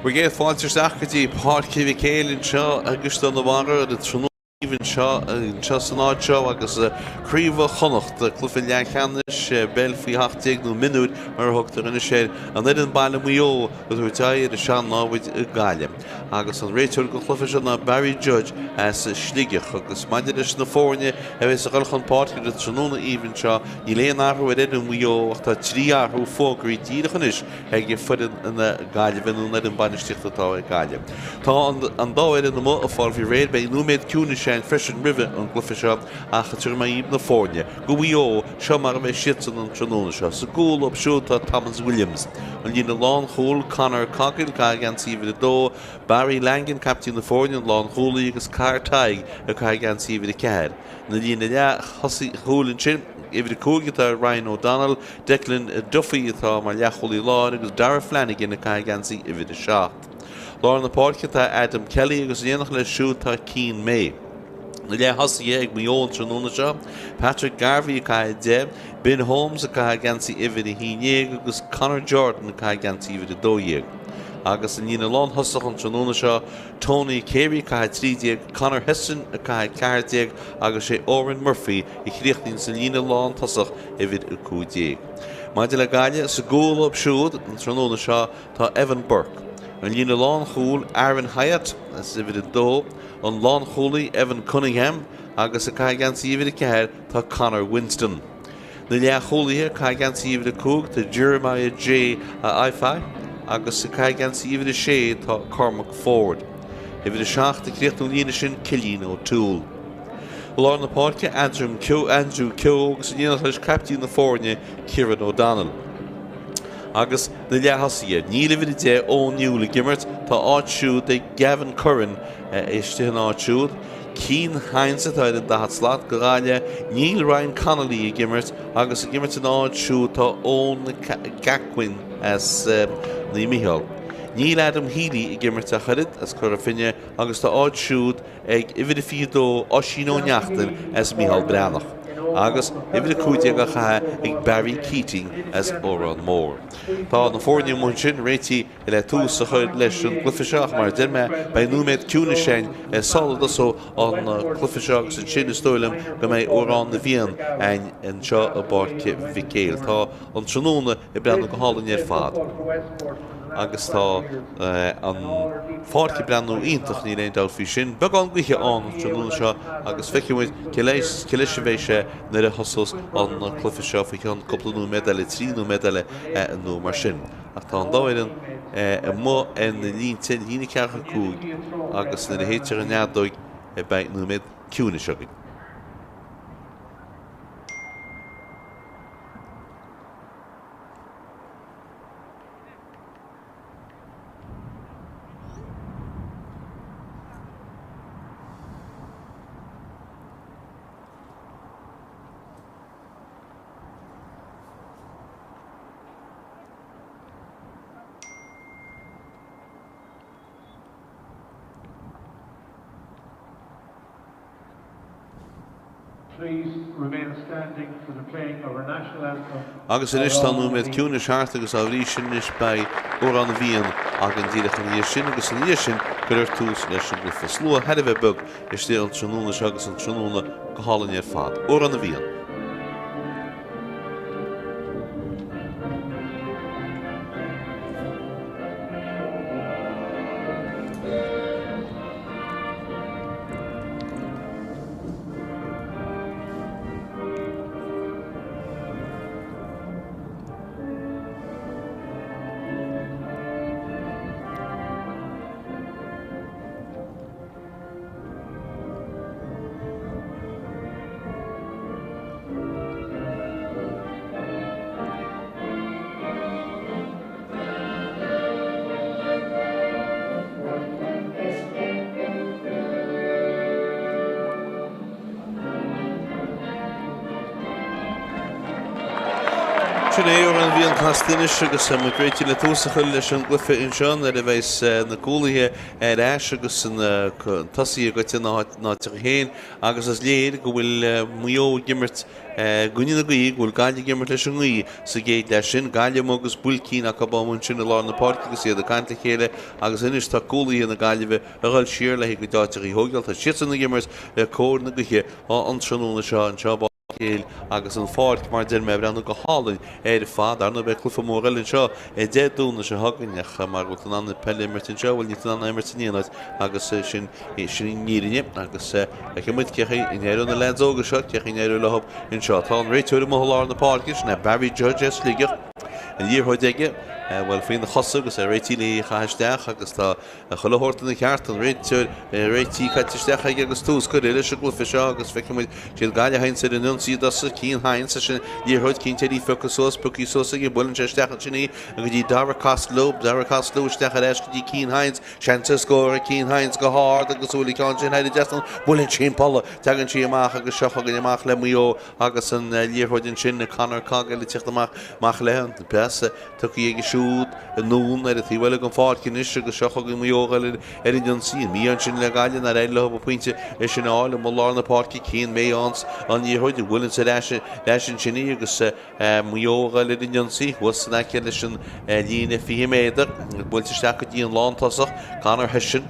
Bhur gcéad fáilte isteach go dtí Páirc Mhic Éil anseo i gCaisleán an Bharraigh ar an tráthnóna aoibhinn seo anseo san áit seo agus Craobh Chonnacht, cluiche leathcheannais i bpeil faoi 17 nó mionúir mar a thugtar anois air, an fhoireann baile Maigh Eo ag tabhairt aghaidh ar an sean-námhaid Gaillimh. Agus an réiteoir don chluiche seo ná Barry Judge as Sligeach. Agus maidir leis na foirne a bheas ag dul chun páirce ar an tráthnóna aoibhinn seo, níl aon athrú ar fhoireann Mhaigh Eo ach tá 3 athrú fógraithe díreach anois ag foireann na Gaillimhe nó an fhoireann bainistíochta atá ag Gaillimh. Tá an dá fhoireann amuigh ag fáil faoi réir. Beidh nóiméad ciúnais againn freisin roimhe an gcluiche seo ach tabharfaidh mé dhaoibh na foirne. Do Mhaigh Eo, seo mar a bheidh siadsan an tráthnóna seo. Sa gcúl leo siúd tá Thomas Williams. An líne lánchúil, Conor Coghill, ag caitheamh geansaí uimhir a dó, Barry Langan, caiptín na foirne, an lánchúlaí agus Carr Tadhg ag caitheamh geansaí uimhir a ceathair. Na líne leath-thosaigh chúil ansin, uimhir 5 atá ar Ryan O'Donnell, Declan Duffy atá mar leathchúlaí láir agus Darragh Flanagan ag caitheamh geansaí uimhir 7. Lár na páirce tá Adam Kelly agus in éineacht leis siúd tá Cian May. Na leath-thosaithe ag Maigh Eo an tráthnóna seo, Patrick Garvey ag caitheamh 10, Ben Holmes ag caitheamh geansaí uimhir 11 agus Conor Jordan ag caitheamh geansaí uimhir 12. Agus an líne lánthosach an tráthnóna seo, Tony Carey ag caitheamh 13, Conor Hession ag caitheamh 14 agus sé Odhrán Murphy a chríochnaíonn sa líne lántosach uimhir 15. Maidir le Gaillimh, sa gcúl leo siúd an tráthnóna seo tá Evan Burke. An líne lánchúil Aaron Hyatt as uimhir 2, an lánchúlaí Evan Cunningham agus ag caitheamh geansaí uimhir 4 tá Conor Winston. Na leathchúlaithe, ag caitheamh geansaí uimhir 5 tá Jeremiah J Aifai agus ag caitheamh geansaí uimhir 6 tá Cormac Ford. Uimhir 7 ag críochnú an líne sin Cillian O'Toole. I lár na páirce, Andrew Keogh agus in éineacht leis caiptín na foirne Kieran O'Donnell. Agus na leath-thosaithe, níl uimhir 10 Eoin Newell ag imirt, tá áit siúd ag Gavin Curran istigh ina áit siúd. Cian Hynes atá ar an 40 slat do Ghaillimh, níl Ryan Connolly ag imirt agus ag imirt ina áit siúd tá Eoin Gacquin as Naomh Micheál. Níl Adam Healy ag imirt ach oiread as Cora Finne agus tá áit siúd ag uimhir a 22 Oisín Ó Neachtain as Micheál Breathnach agus uimhir 15 á chaitheamh ag Barry Keating as Órán Mór. Tá na foirne amuigh ansin réitithe le tús a chur leis an gcluiche seo ach mar a deir mé, beidh nóiméad ciúnais againn sula dtosóidh an cluiche seo agus ansin is dóigh liom go mbeidh Amhrán na bhFiann againn anseo i bPáirc Mhic Éil. Tá an tráthnóna ag breathnú go hálainn ar fad agus tá an pháirc ag breathnú iontach, níl aon dabht faoi sin. Beagán gaoithe ann an tráthnóna seo agus feicfidh muid cé leis cé leis a bheidh sé nuair a thosós an cluiche seo faoi cheann cúpla nóiméad eile, 3 nóiméad eile nó mar sin. Ach tá an dá fhoireann amuigh ar na línte, líne 45, agus nuair a shéidtear an fheadóg beidh nóiméad ciúnais againn. Agus anois tá nóiméad ciúnais thart agus dá bhrí sin anois beidh Amhrán na bhFiann againn díreach ina dhiaidh sin agus ina dhiaidh sin cuirfear tús leis an gcluiche. Slua thar a bheith beag istigh an tráthnóna seo agus an tráthnóna go hálainn ar fad. Amhrán na bhFiann. Sin é amhrán a bhíonn casta anois agus muid réitithe le tús a chur leis an gcluiche anseo nuair a bheas na cúlaithe ar ais agus na tosaithe goite ina n-áiteacha féin agus is léir go bhfuil Maigh Eo ag imirt i gcoinne na gaoithe, go bhfuil Gaillimh ag imirt leis an ngaoth sa gcéad leath sin. Gaillimh amuigh agus buailcín acu amuigh ansin i lár na páirce agus iad ag caint le chéile agus anois tá cúlaithe na Gaillimhe ag dhul siar le a gcuid áiteacha a thógáil. Tá siadsan ag imirt le cóir na gaoithe an tráthnóna seo anseo i bPáirc Mhic Éil agus an pháirc, mar a deir mé, ag breathnú go hálainn ar fad. Ar ndóigh beidh cluiche mór eile anseo Dé Domhnaigh seo chugainn ach mar go bhfuil tú in ann peil a imirt anseo, bhuel níl tú in ann é a imirt in aon áit agus sin sin an fhírinne agus feicfidh muid cé chaoi a n-éireoidh na leaids óga seo, cé chaoi a n-éireoidh leo anseo. Tá an réiteoir amuigh i lár na páirce, sin é Barry Judge as Sligeach, an liathróid aige, bhuel, faoina chosa agus é réitithe le í a chaitheamh isteach agus tá chuile shórt ina cheart, an réiteoir réitithe caite isteach aige agus tús curtha leis an gcluiche seo agus feicfidh muid siad Gaillimh a théanns ar an ionsaí i dtosach, Cian Hynes leis an liathróid, cinnte ar í phiocadh suas, pioctha suas aige, buaileann sé isteach ansin í go dtí Dara Costelloe, Dara Costelloe isteach ar ais go dtí Cian Hynes, Seans ar scór ag Cian Hynes go hard agus an bhfuil an ceann sin thar an dtrasnán. Buaileann sí an polla. Tagann sí amach agus seo chugainn amach le Maigh Eo agus an liathróid ansin Conor Cogill ag tíocht amach amach léi. An pas tugtha aige siúd anonn ar an taobh eile den pháirc anois agus seo chugainn Maigh Eo ar an ionsaí. An mí-ádh ansin le Gaillimh nár éirigh leo an pointe sin a fháil amuigh i lár na páirce. Cian Mahon an liathróid a bhuaileann ar ais ansin í agus Maigh Eo ag dul ar an ionsaí thuas in aice leis an líne 20 méadar, buailte isteach go dtí an lántosach, Conor Hession.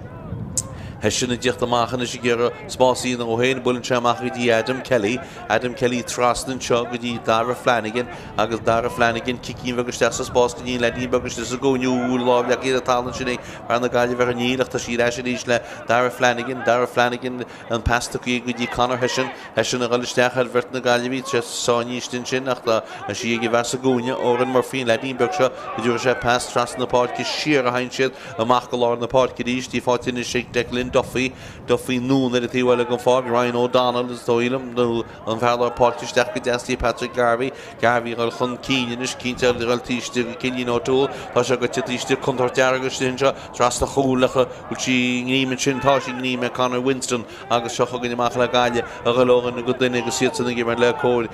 Hession ag tíocht amach anois ag iarraidh spás a dhéanamh dó féin, buaileann sé amach go dtí Adam Kelly. Adam Kelly trasna anseo go dtí Dara Flanagan agus Dara Flanagan cicín bheag isteach sa spás go dtí an leaidín beag istigh sa gcúinne. Úúú, lámh leagtha ar an talamh ansin ag fear na Gaillimhe ach níl ach tá sí ar ais arís le Dara Flanagan. Dara Flanagan an pas tugtha go dtí Conor Hession. Hession ag dul isteach ar bheirt na Gaillimhí, tá sé sáinnithe ansin ach tá sí ag an bhfear sa gcúinne, Odhrán Murphy, an leaidín beag seo, go dtabharfaidh sé pas trasna na páirce siar a théann siad amach go lár na páirce arís, í faighte anois ag Declan Duffy, Duffy anonn ar an taobh eile den pháirc, Ryan O'Donnell is dóigh liom, nó an fear lár páirce isteach go deas dtí Patrick Garvey, Garvey ag dul chun cinn anois, cinnte ag dul taobh istigh go Cillian O'Toole, tá sé goite taobh istigh, contúirt dearg istigh anseo, trasna chúil ach bhfuil sí i ngreim ansin, tá sí i ngreim ag Conor Winston. Agus seo chugainn amach le Gaillimh a dhul ó dhuine go duine agus iadsan ag imirt le cóir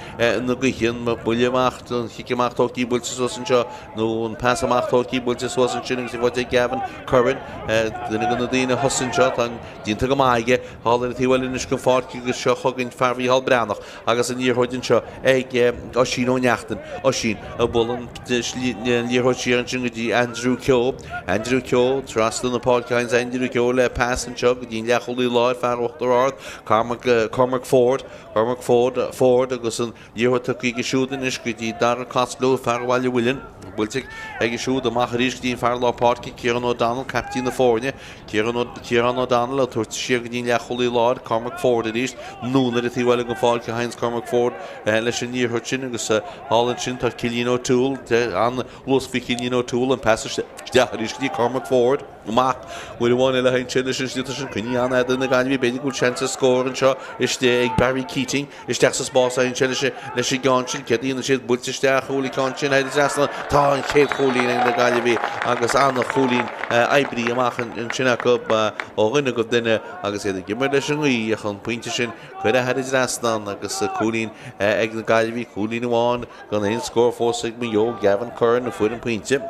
na gaoithe. An buille amach, an chic amach tógtha buailte suas anseo nó an pas amach tógtha buailte suas ansin agus í faighte ag Gavin Curran, duine de na daoine a thosaigh anseo. Tá déanta go maith aige. Thall ar an taobh eile anois den pháirc agus seo chugainn fear Mhícheál Breathnach. Agus an liathróid anseo ag Oisín Ó Neachtain. Oisín ag bualadh an liathróid siar ansin go dtí Andrew Keogh. Andrew Keogh trasna na páirce Heinz Andrew Keogh le pas anseo go dtí an leathchúlaí láir, fear Uachtar Ard, Cormac, Cormac Ford. Cormac Ford, Ford agus an liathróid tugtha aige siúd anois go dtí Dara Costelloe, fear Bhaile Mhuilinn. Buailte aige siúd amach arís go dtí an fear lár páirce, Ciarán O'Donnell, caiptín na foirne. Ciarán O'Donnell ag tabhairt siar go dtí an leathchúlaí láir, Cormac Ford arís, anonn ar an taobh eile den pháirc a théanns Cormac Ford leis an liathróid sin agus thall ansin tá Cillian O'Toole, an-luas faoi Chillian O'Toole, an pas isteach arís go dtí Cormac Ford, amach uair amháin eile a théann sé leis an sliotar sin, coinnithe an-fhada ag na Gaillimhigh, b'fhéidir go bhfuil seans ar scór anseo istigh ag Barry Keating. Isteach sa spás a théann sé leis an gceann sin. Céard a dhéanann siad? Buailte isteach, an bhfuil an ceann sin thar an trasnán. Tá an chéad chúilín ag na Gaillimhigh agus an-chúilín oibrithe amach ansin acu ó dhuine go duine agus iad ag imirt leis an ngaoth ach an pointe sin curtha thar an dtrasnán agus cúilín ag na Gaillimhigh, cúilín amháin gan aon scór fós ag Maigh Eo, Gavin Curran a fuair an pointe.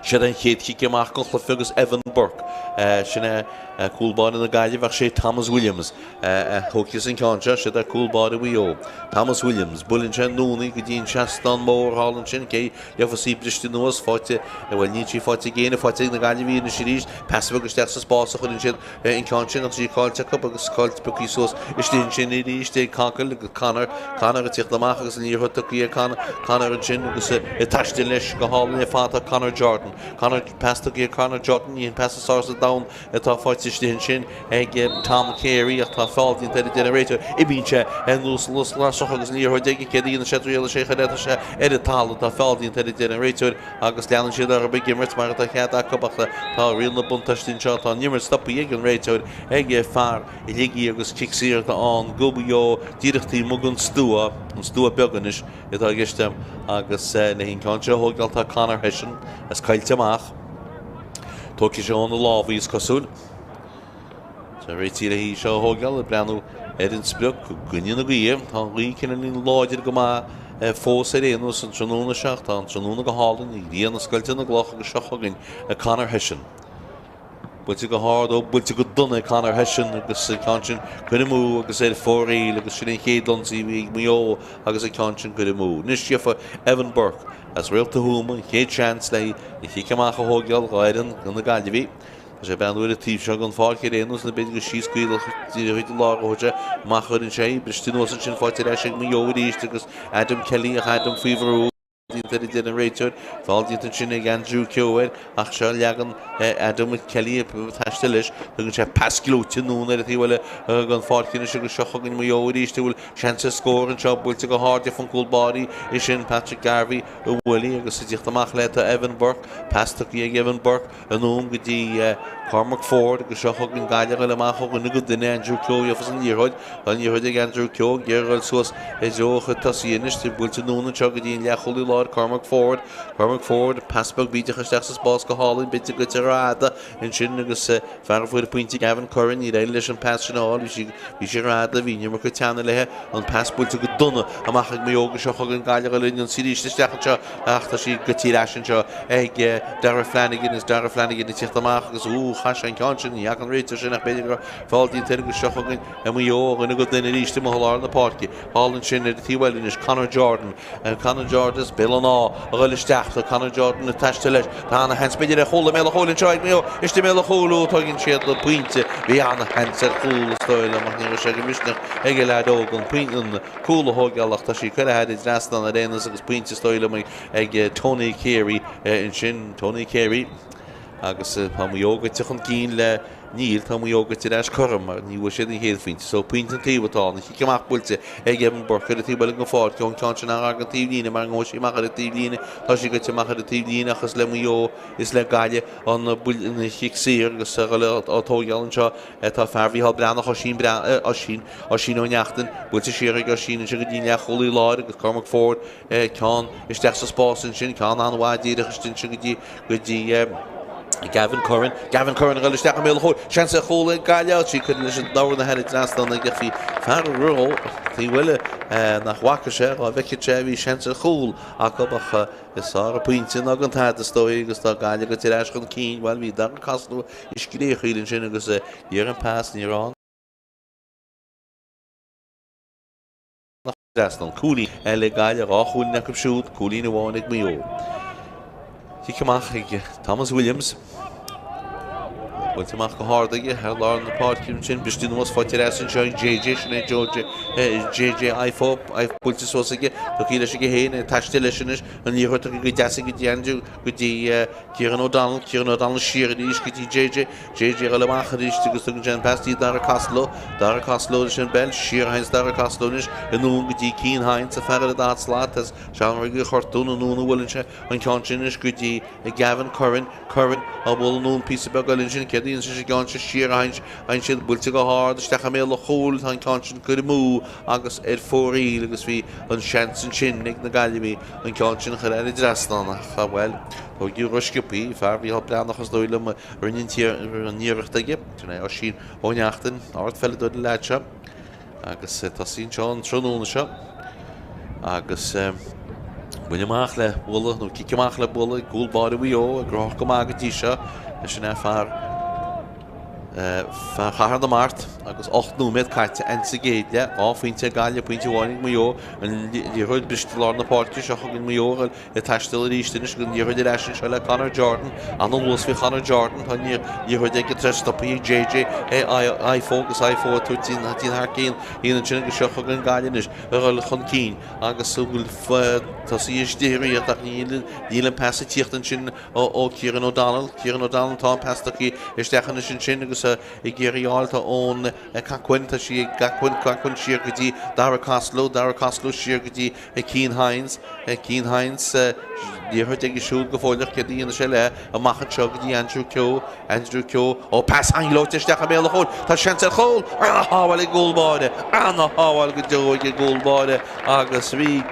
Siod an chéad chic amach den chluiche agus Evan Burke, sin é cúl báire na Gaillimhe ach sé Thomas Williams a thógfas an ceann seo. Siod é cúl báire Mhaigh Eo, Thomas Williams. Buaileann sé anonn í go dtí an seastán mór thall ansin. Cé gheofas í briste anuas? Faighte, bhuel níl sí faighte ag éinne, faighte ag na Gaillimhigh anois arís. Pas beag isteach sa spás a chuireann siad an ceann sin ach tá sí caillte acu agus caillte pioctha suas istigh ansin arís ag Conkle agus Conor, Conor ag tíocht amach agus an liathróid tugtha ag Conor, Conor ansin agus ag taisteal leis go hálainn ar fad tá Conor Jordan, Conor, pas tugtha ag Conor Jordan, ní an pas is fearr sa domhan atá faighte istigh ansin ag Tom Carey ach tá feall déanta air a deir an réiteoir. Imíonn sé ar nós lus lasrach agus an liathróid aige, céard a dhéanann sé, triaileann sé chun tá sé ar an talamh, tá feall déanta air a deir an réiteoir. Agus leanann siad orthu ag imirt mar atá cead acu ach tá riail na buntáiste anseo. Tá an imirt stoptha ag an réiteoir, ag fear Shligigh agus cic saor atá ann do Mhaigh Eo díreach taobh amuigh den stua, an stua beag anois atá i gceist agam agus le an ceann seo a thógáil tá Conor Hession as caillte amach. Tógfaidh sé óna lámh í is cosúil. Tá réitithe le hí seo a thógáil ag breathnú ar an sprioc i gcoinne na gaoithe. Tá an ghaoth cineáilín láidir go maith fós ar aon nós an tráthnóna seo. Tá an tráthnóna go hálainn, an ghrian ag scoilteadh na gcloch agus seo chugainn Conor Hession. Buailte go hard, ó buailte go dona ag Conor Hession agus an ceann sin curtha amú agus ar fóraoil agus sin an chéad ionsaí a bhí ag Maigh Eo agus an ceann sin curtha amú. Anois gheobhaidh Evan Burke as Réalta Thuama an chéad seans le an chic amach a thógáil do fhoireann na Gaillimhe. Tá sé ag breathnú ar an taobh seo den pháirc ar aon nós nó b'fhéidir gur síos caol díreach i lár a thabhairt sé amach a chuireann sé í. Briste anuas ansin faighte ar ais ag Maigh Eo arís agus Adam Kelly ach Adam faoi bhrú. Déanta air a deir an réiteoir. Feall déanta ansin ag Andrew Keogh air ach seo leagan Adam Kelly ag taisteal leis. Tugann sé pas gleoite anonn ar an taobh eile den pháirc anois agus seo chugainn Maigh Eo arís a bhfuil seans ar scór anseo. Buailte go hard ag an gcúl báire é sin Patrick Garvey a bhuail í agus ag tíocht amach léi tá Evan Burke. Pas tugtha ag Evan Burke. Anonn go dtí Cormac Ford agus seo chugainn Gaillimh ag goil amach ó dhuine go duine, Andrew Keogh gheofas an liathróid. Tá an liathróid ag Andrew Keogh ag iarraidh a ghoil suas i dtreo a chuid tosaí anois. Tá buailte anonn anseo go dtí an leathchúlaí láir Cormac Ford. Cormac Ford, pas beag bídeach isteach sa spás go hálainn, b'fhéidir goite rófhada ansin agus fear a fuair an pointe Gavin Curran, níor éirigh leis an pas sin a fháil, bhí sí bhí sí rófhada, bhí an iomarca teanna léi, an pas buailte go dona amach ag Maigh Eo agus seo chugainn Gaillimh ag goil ar ionsaí arís isteach anseo. Ach tá sí goite ar ais anseo ag Darragh Flanagan is Darragh Flanagan ag tíocht amach agus ú, chaith sé an ceann sin, ní fhaca an réiteoir sin ach b'fhéidir go raibh feall déanta air agus seo chugainn Maigh Eo ó dhuine go duine arís amuigh i lár na páirce. Thall ansin ar an taobh eile anois Conor Jordan. Conor Jordan as Béal an Átha a ghoil isteach. Tá Conor Jordan ag taisteal leis. Tá ana-sheans b'fhéidir ar chúl i mbéal an chúil anseo ag Maigh Eo. Istigh i mbéal an chúil, ú, tóigeann siad an pointe. Bhí ana-sheans ar chúl is dóigh liom ach ní raibh sé de mhisneach ag an leaid óg an pointe, an Cúl a thógáil ach tá sí curtha thar an dtrasnán ar aon nós agus pointe is dóigh liom ag Tony Carey ansin. Tony Carey agus tá Maigh Eo goite chun cinn le níl, tá Maigh Eo goite ar ais cothrom mar ní bhfuair siad an chéad phointe. So pointe an taobh atá ann. An chic amach buailte ag Evan Burke ar an taobh eile den pháirc ón ceann sin an taobh líne mar ngabhfaidh sí amach ar an taobh líne. Tá sí goite amach ar an taobh líne ach is le Maigh Eo is le Gaillimh an buille an chic saor agus a dhul á tógáil anseo tá fear Mhícheál Breathnach Oisín Oisín Oisín Ó Neachtain, buailte siar ag Oisín ansin go dtí an leathchúlaí láir agus Cormac Ford ceann isteach sa spás ansin, ceann an-mhaith díreach istigh ansin go dtí go dtí Gavin Curran. Gavin Curran ag dul isteach i mbéal an chúil. Seans ar chúl ag Gaillimh. Sí curtha leis an dorn thar an trasnán aige bhí fear a rith taobh eile nach bhfaca sé dhá bhfeicfeadh sé bhí seans ar chúl acu ach is fearr an pointe ná gan tada is dóigh agus tá Gaillimh goite ar ais chun cinn. Bhuel bhí Darragh Costello i scréachaíl ansin agus iarr an pas ní raibh ann. Trasnán. Cúilín eile ag Gaillimh, 2 chúilín acu siúd, cúilín amháin ag Maigh Eo. Cic amach ag Thomas Williams. Buailte amach go hard aige ar lár na páirce ansin, briste anuas, faighte ar ais anseo ag JJ, sin é Joe JJ Ifo, buailte suas aige, tugtha leis aige féin, ag taisteal leis anois, an liathróid tugtha go deas aige go dtí Andrew, go dtí Kieran O'Donnell, Kieran O'Donnell siar arís go dtí JJ, JJ ag dul amach arís agus tugann sé an pas dtí Darragh Costello. Darragh Costello leis an bpeil, siar a théanns Darragh Costello anois, anonn go dtí Cian Hynes, an fear ar an daichead slat as Sealraigh Uí Chortún, anonn a bhuaileann sé an ceann sin anois go dtí Gavin Curran, Curran á bhualadh anonn píosa beag eile ansin, céard a dhéanann sé an ceann sin siar a théann siad, buailte go hard isteach i mbéal an chúil, tá an ceann sin curtha amú agus ar fóraoil agus bhí an seans ansin ag na Gaillimhigh an ceann sin a chur thar an dtrasnán ach, bhuel, tóigeadh rósciobtha, fear Mhícheál Breathnach is dóigh liom a rinne an iarracht aige. Sin é Oisín Ó Neachtain, ardpheileadóir an leaid seo agus tosaí anseo an tráthnóna seo agus buille amach le bualadh nó cic amach le bualadh ag cúl báire Mhaigh Eo ag gnóthach go maith go dtí seo sin é fear fear Chathair na Mart agus 8 nóiméad caite insa gcéad leath, 2 phointe ag Gaillimh, pointe amháin ag Maigh Eo, an liathróid briste lár na páirce seo chugainn Maigh Eo ag taisteal arís anois agus an liathróid ar ais anseo le Conor Jordan. Ana-luas faoi Chonor Jordan. Tá an liathróid aige tar éis stoptha ag JJ Ifo agus Ifo ag tabhairt dtí thar cinn ansin agus seo chugainn Gaillimh anois ag dul chun cinn agus a bhfuil tosaí istigh ag rith ach níl an pas ag tíocht ansin ó Kieran O'Donnell. Kieran O'Donnell tá an pas tugtha isteach anois ansin agus ag iarraidh a fháil tá Eoin Coquin, tá sí ag Coquin, Coquin siar go dtí Darragh Costello, Darragh Costello siar go dtí Cian Hynes, Cian Hynes, liathróid aige siúd go fóilleach, céard a dhéanfaidh sé léi? Amach anseo go dtí Andrew Keogh, Andrew Keogh, ó pas an-ghleoite isteach i mbéal an chúil, tá seans ar chúl! Ana-shábháil ag gcúl báire, ana-shábháil go deo ag an gcúl báire agus bhí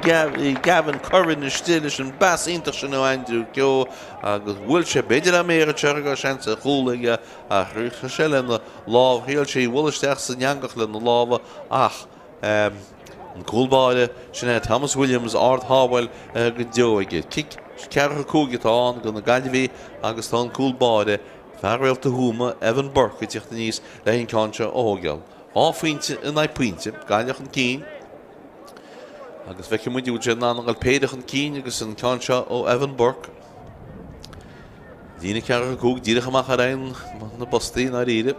Gavin Curran istigh leis an bpas iontach sin ó Andrew Keogh agus bhuail sé, b'fhéidir dá mbeadh anseo go raibh seans ar chúl aige ach rith sé lena lámh, thriail sé í a bhualadh isteach san eangach lena lámha ach. An cúl báire, sin é Thomas Williams, ard-shábháil go deo aige. Cic ceathracha 5 atá ann do na Gaillimhigh agus tá an cúl báire, fear Réalta Thuama, Evan Burke, ag tíocht aníos le an ceann seo a thógáil. 2 phointe in aghaidh pointe, Gaillimh chun cinn agus feicfidh muid an bhfuil siad in ann a dhul péire chun cinn agus an ceann seo ó Evan Burke. Líne ceathracha 5 díreach amach ar aghaidh na bpostaí i ndáiríre.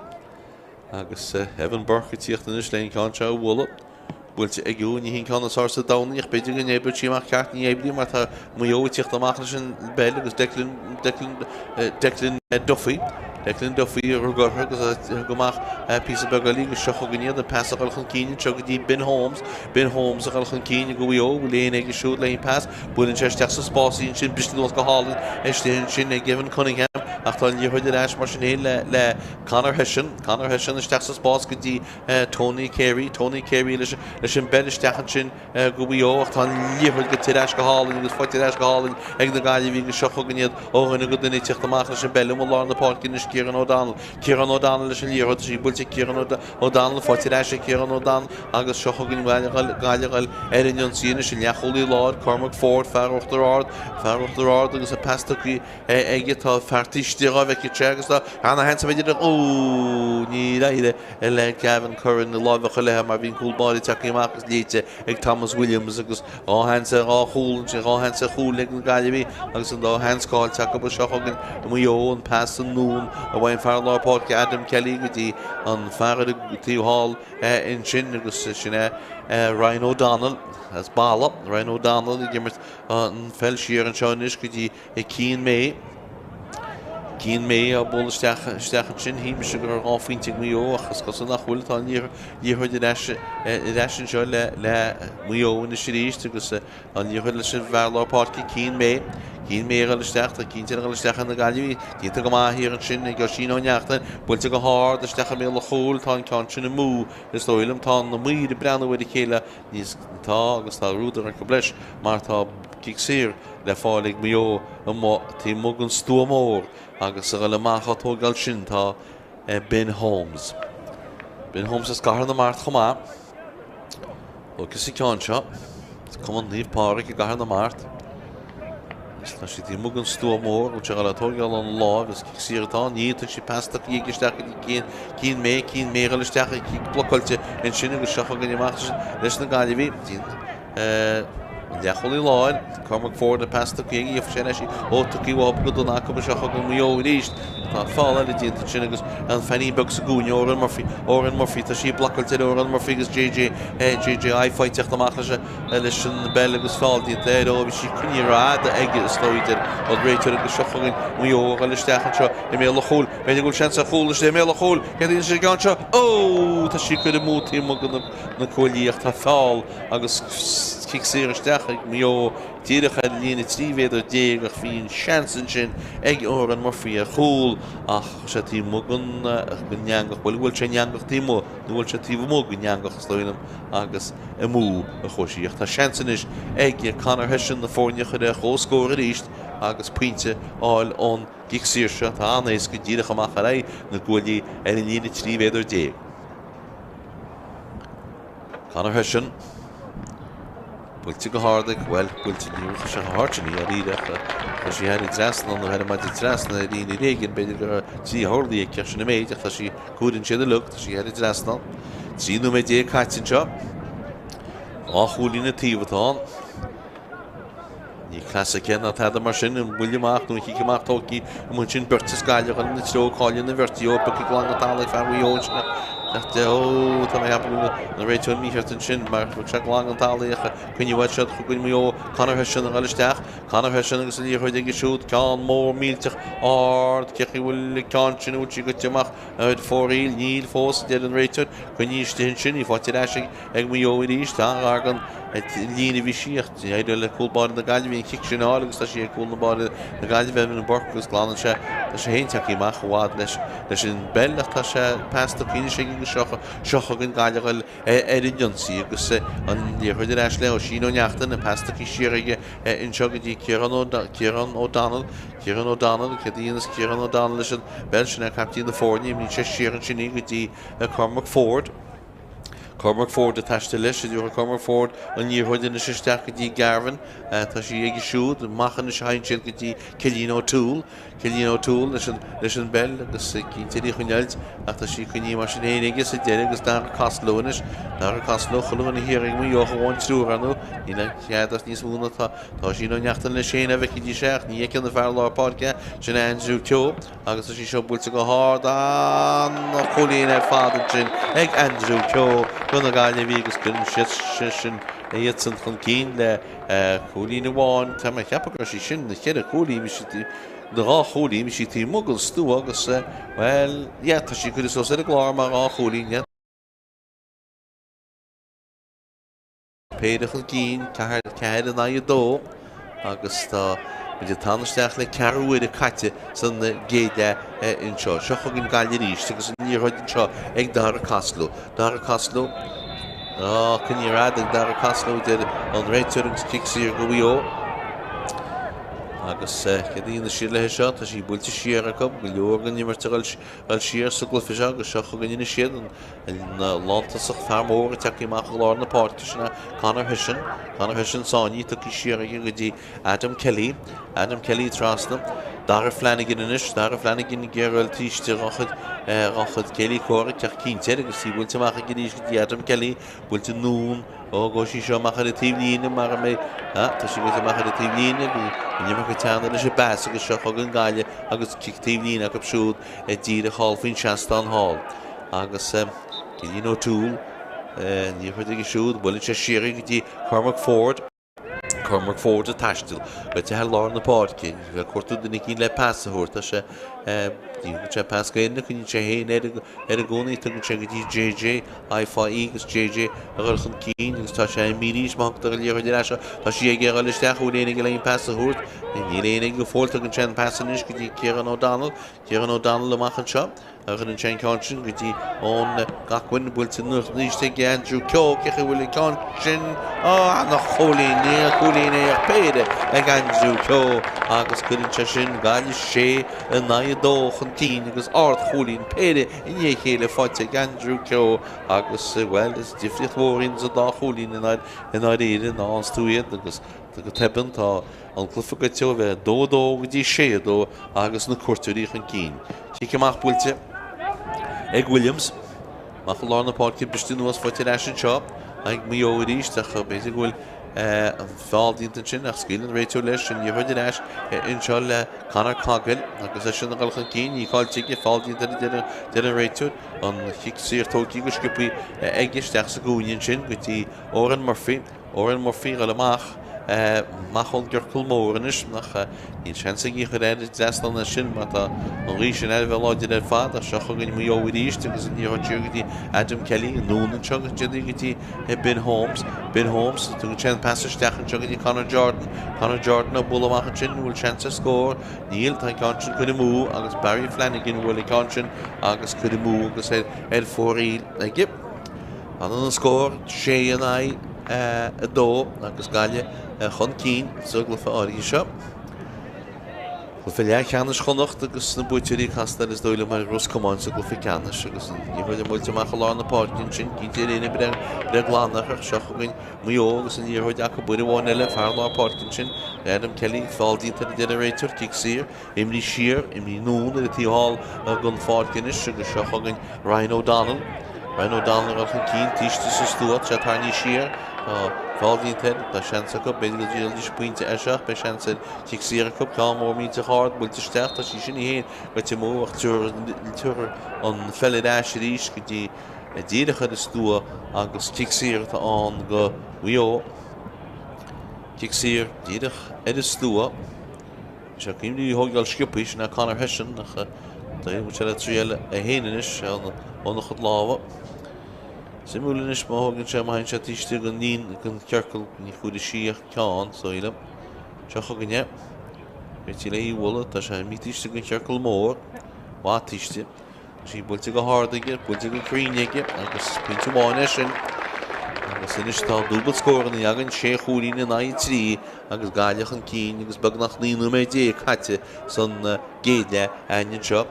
Agus Evan Burke ag tíocht anois le an ceann seo a bhualadh. Buailte aige, ní hí an ceann is fearr sa domhan í ach b'fhéidir go n-oibreodh sí amach ceart, ní oibríonn mar tá Maigh Eo ag tíocht amach leis an bpeil agus Declan, Declan, Declan Duffy, Declan Duffy a rug orthu agus a thug amach píosa beag eile agus seo chugainn iad, an pas a dhul chun cinn anseo go dtí Ben Holmes, Ben Holmes a dhul chun cinn ag Mhaigh Eo, bhfuil éinne aige siúd le an pas, buaileann sé isteach sa spás í ansin, briste anuas go hálainn istigh ansin ag Evan Cunningham ach tá an liathróid ar ais mar sin féin le, le Conor Hession, Conor Hession isteach sa spás go dtí Tony Carey, Tony Carey leis an bpeil isteach ansin go Mhaigh Eo ach tá an liathróid gaibhte ar ais go hálainn agus faighte ar ais go hálainn ag na Gaillimhigh agus seo chugainn iad ó dhuine go duine ag tíocht amach leis an bpeil amuigh lár na páirce anois Ciarán O'Donnell, Ciarán O'Donnell leis an liathróid, tá sí buailte ag Ciarán O'Donnell, faighte ar ais ag Ciarán O'Donnell agus seo chugainn Gaillimh ag dul ar an ionsaí anois an leathchúlaí láir, Cormac Ford, fear Uachtar Ard, fear Uachtar Ard agus an pas tugtha aige. Tá fear taobh istigh dhá bhfeicfidh sé agus tá ana-sheans b'fhéidir ach ó níor éirigh le Gavin Curran a lámh a chur léi mar bhí an cúl báire tagtha amach agus léite ag Thomas Williams agus dhá sheans ar dhá chúl ansin, dhá sheans ar chúl ag na Gaillimhigh agus an dá sheans caillte acu. Seo chugainn Maigh Eo an pas anonn a bhain fear lár páirce Adam Kelly go dtí an fear ar an taobh thall ansin agus sin é Ryan O'Donnell as Balla, Ryan O'Donnell ag imirt an pheil siar anseo anois go dtí Cian May. Cian May á bualadh isteach isteach ansin. Shíl mise go raibh 2 phointe ag Maigh Eo ach is cosúil nach bhfuil. Tá an liathróid ar ais ar ais anseo le le Maigh Eo anois arís agus an liathróid leis an bhfear lár páirce Cian May. Cian May ag dul isteach, tá cinnte ag dul isteach ar na Gaillimhigh. Déanta go maith thiar ansin ag Oisín Ó Neachtain. Buailte go hard isteach i mbéal an chúil. Tá an ceann sin amú. Is dóigh liom tá na maoir ag breathnú ar a chéile níos tá agus tá údar acu leis mar tá cic saor le fáil ag Maigh Eo amuigh taobh amuigh den stua mór agus a dhul amach á tógáil sin tá Ben Holmes. Ben Holmes as gCathair na Mart chomh maith. Tógfaidh sa ceann seo. Cumann Naomh Pádraig i gCathair na Mart. Agus tá siad taobh amuigh den stua mór, bhfuil sé ag dul á tógáil óna láimh is cic saor atá ann. Níl, tá sí pas tugtha aige isteach go dtí Cian May, Cian May ag dul isteach ag cic blocáilte ansin agus seo chugainn amach leis na Gaillimhigh. An leathchúlaí láir, Cormac Ford, an pas tugtha aige, gheobhaidh sé ar ais í. Ó, tugtha uathu go dona acu seo chugainn Maigh Eo arís. Tá feall eile déanta ansin agus an feairín beag sa gcúinne, Odhrán Murphy, Odhrán Murphy, tá sí blocáilte ar Odhrán Murphy agus JJ, JJ Aoife ag teacht amach leis leis an bpeil agus feall déanta air. Ó, bhí sí coinnithe rófhada aige is dóigh, deir an réiteoir agus seo chugainn Maigh Eo ag dul isteach anseo i mbéal an chúil. B'fhéidir go bhfuil seans ar chúl istigh i mbéal an chúil. Céard a dhéanann sé an ceann seo? Ó, tá sí curtha amú taobh amuigh de na cuaillí ach tá feall agus cic saor isteach ag Maigh Eo díreach ar an líne 13 mhéadar ach bhí an seans ansin ag Odhrán Murphy ar chúl ach sé taobh amuigh den eangach, bhuel bhuail sé an eangach taobh amuigh nó bhuail sé taobh amuigh den eangach is dóigh liom agus amú a chuaigh sí ach tá seans anois ag Conor Hession na foirne a chur ar comhscór arís agus pointe a fháil ón gcic saor seo atá an-éasca díreach amach ar aghaidh na gcuaillí ar an líne 13 mhéadar. Conor Hession. Buailte go hard ag, bhuel, buailte, ní raibh sé chomh hard sin i ndáiríre ach chuir sí thar an trasnán nó thar an maide trasna ar líne ar éigin, b'fhéidir go raibh trí horlaí aici ach sin an méid ach tá sí, cuireann siad uilig, tá sí thar an trasnán. 13 nóiméad caite anseo. Dhá chúilín an taobh atá ann. Ní cleas aici ná tada mar sin, an buille amach nó an chic amach tógtha amuigh ansin, beirt as Gaillimh ina treo, cáil na bheirt, ó piocadh glan an talaimh ag fear Mhaigh Eo ansin ach de ó tá mé ag ceapadh go bhfuil na réiteoirí mícheart ansin mar thug sé glan an talaimh ach coinníodh uait siad chugainn Maigh Eo, Conor Hession ag dul isteach, Conor Hession agus an liathróid aige siúd, ceann mór millteach ard, cé chaoi bhfuil an ceann sin, an bhfuil sí goite amach ar fóraoil, níl fós, a deir an réiteoir, coinnithe istigh ansin, í faighte ar ais ag Ag Maigh Eo arís, tá an-ghar don líne a bhí sí ach d'éirigh le cúl báire na Gaillimhe an chic sin a fháil agus tá sí ag cúl na báire na Gaillimhe, Evan Burke agus glanann sé, tá sé féin tagtha amach i bhfad leis leis an bpeil ach tá sé pas tugtha anois aige agus seo seo chugainn Gaillimh ag dul ar an ionsaí agus an liathróid ar ais le Oisín Ó Neachtain, an pas tugtha siar aige anseo go dtí Ciarán Ó Ciarán O'Donnell, Ciarán O'Donnell, céard a dhéanas Ciarán O'Donnell leis an bpeil sin é caiptín na foirne, imríonn sé siar ansin í go dtí Cormac Ford. Cormac Forde ag taisteal leis, a dtabharfaidh Cormac Forde an liathróid anois isteach go dtí Garvan. Tá sí aige siúd. Amach anois a thagann siad go dtí Cillian O'Toole. Cillian O'Toole leis an leis an bpeil agus cinnte í a choinneáilt ach tá sí coinnithe mar sin féin aige sa deireadh agus Dara Costello anois. Dara Costello, chuile dhuine thiar ag Maigh Eo ach amháin triúr ar ndóigh. Níl aon chead as níos mó ná tá tá Oisín Ó Neachtain leis féin a bhfeicfidís é ach ní fheiceann an fear lár páirce sin Andrew Keogh agus tá sí seo buailte go hard an-chúilín ar fad ansin ag Andrew Keogh do na Gaillimhigh agus cuireann sé sin iadsan chun cinn le Cúilín amháin, tá mé ag ceapadh go raibh sí sin na cheithre chúilín, bhí sí, na dhá chúilín, bhí sí taobh amuigh den stua agus, bhuel, yeah, tá sí curtha suas ar an gclár mar dhá chúilín, yeah. Péire chun cinn, 4, 4 in aghaidh 2 agus tá muid ag teannadh isteach le ceathrú uaire caite san gcéad leath anseo. Seo chugainn Gaillimh arís agus an liathróid anseo ag Dara Costello. Dara Costello. Á, coinnithe ar fad ag Dara Costello, a deir an réiteoir agus cic saor go Mhaigh Eo. Agus céard a dhéanfaidh siad léi seo? Tá sí buailte siar acu, go leor den imirt ag dul siar sa gcluiche seo agus seo chugainn anois iad, an lántosach fear mór ag teacht amach ó lár na páirce, sin é Conor Hession. Conor Hession sáinnithe, tugtha siar aige go dtí Adam Kelly, Adam Kelly trasna, Dara Flanagan anois, Dara Flanagan ag iarraidh taobh istigh dá chuid, dá chuid céilí comhraic ach cinnte air agus í buailte amach aige arís go dtí Adam Kelly, buailte anonn, ó gabhfaidh sí seo amach ar an taobhlíne mar a mbeidh, ah, tá sí buailte amach ar an taobhlíne, bhí an iomarca teanna leis an bpas agus seo chugainn Gaillimh agus cic taobhlíne acu siúd díreach thall faoin seastán thall. Agus Cillian O'Toole, liathróid aige siúd, buaileann sé siar í go dtí Cormac Forde. Cormac Forde ag taisteal go dtí lár na páirce, ag cuartú duine eicínt le pas a thabhairt. Tá sé, ní thugann sé pas go héinne, coinníonn sé féin air i gcónaí, tugann sé go dtí JJ, I-fá-E agus JJ a dhul chun cinn agus tá sé imithe arís má thugtar an liathróid ar ais, tá sí aige a dhul isteach, an bhfuil éinne aige le an pas a thabhairt? Níl éinne aige go fóill, tugann sé an pas anois go dtí Ciarán O'Donnell, Ciarán O'Donnell amach anseo. Chuir an ceann sin go dtí Eoin Gacquin, buailte anuas ag Andrew Keogh, cé chaoi bhfuil an ceann sin? Á, ana-chúilín, ní chúilín é ach péire ag Andrew Keogh agus cuireann sé sin Gaillimh 6 in aghaidh 2 chun cinn agus ardchúilín péire i ndiaidh a chéile faighte ag Andrew Keogh agus, bhuel, is difríocht mhór iad an dá chúilín i ndáiríre ná fhaigheanns tú iad agus go tobann tá An cluiche gaibhte ó bheith 2-2 go dtí 6-2 agus na cuairteoirí chun cinn. Cic amach buailte ag Williams. Amach i lár na páirce, briste anuas, faighte ar ais anseo ag Maigh Eo arís ach b'fhéidir go bhfuil an feall déanta ansin ach scaoil an réiteoir leis an liathróid ar ais anseo le Conor Coghill agus eisean ag dul chun cinn, ní caillte aige, feall déanta air a deir an réiteoir. An chic saor tógtha go sciobtha aige isteach sa gcúinne ansin go dtí Odhrán Murphy. Odhrán Murphy ag dul amach, amach ón gciorcal mór anois, ach níl seans aige í a chur thar an dtrasnán ansin mar tá an ghaoth sin thar a bheith láidir ar fad. Ach seo chugainn Maigh Eo arís agus an liathróid siar go dtí Adam Kelly, anonn anseo go dtí go dtí Ben Holmes. Ben Holmes, tugann sé an pas isteach anseo go dtí Conor Jordan. Conor Jordan ag bualadh amach ansin, an bhfuil seans ar scór? Níl, tá an ceann sin curtha amú agus Barry Flanagan a bhuail an ceann sin agus curtha amú agus ar fóraoil aige. Fanann an scór 6 in aghaidh 2 agus Gaillimh chun cinn sa gcluiche áirithe seo. Cluiche leathcheannais Chonnacht agus na buaiteoirí ag castáil is dóigh liom ar Ros Comáin sa gcluiche ceannais agus an liathróid buailte amach i lár na páirce ansin cinnte ar éinne breith glan ach seo chugainn Maigh Eo agus an liathróid acu uair amháin eile fear lár páirce ansin Adam Kelly feall déanta air a deir an réiteoir cic saor Imrithe siar, imrithe anonn ar an taobh thall den pháirc anois agus seo chugainn Ryan O'Donnell. Ryan O'Donnell ag dul chun cinn, taobh istigh sa stua, tá sé tarraingthe siar, tá feall déanta air, tá seans acu, b'fhéidir go dtriailfidís pointe air seo ach beidh seans ar chic saor acu, ceann mór millteach ard buailte isteach, tá sí sin í féin gaibhte amú ach tabharfar an pheil ar ais arís go dtí díreach ar an stua agus cic saor atá ann go Mhaigh Eo. Cic saor díreach ar an stua. Seo cuimhní a thógáil sciobtha, sin é Conor Hession ach d'éirigh sé le triail é féin anois óna chuid lámha. Suimiúil anois má thógann sé, má théann sé taobh istigh den líon den chiorcal, ní chuirfidh sí ach ceann, is dóigh liom. Seo chugainn é. Réitigh le í a bhualadh, tá sé imithe taobh istigh den chiorcal mór, maith taobh istigh. Tá sí buailte go hard aige, buailte go cruinn aige agus pointe amháin é sin. Agus anois tá dúbailt scóranna againn, sé chúilín in aghaidh 3 agus Gaillimh chun cinn agus beagnach 19 nóiméad caite san gcéad leath againn anseo.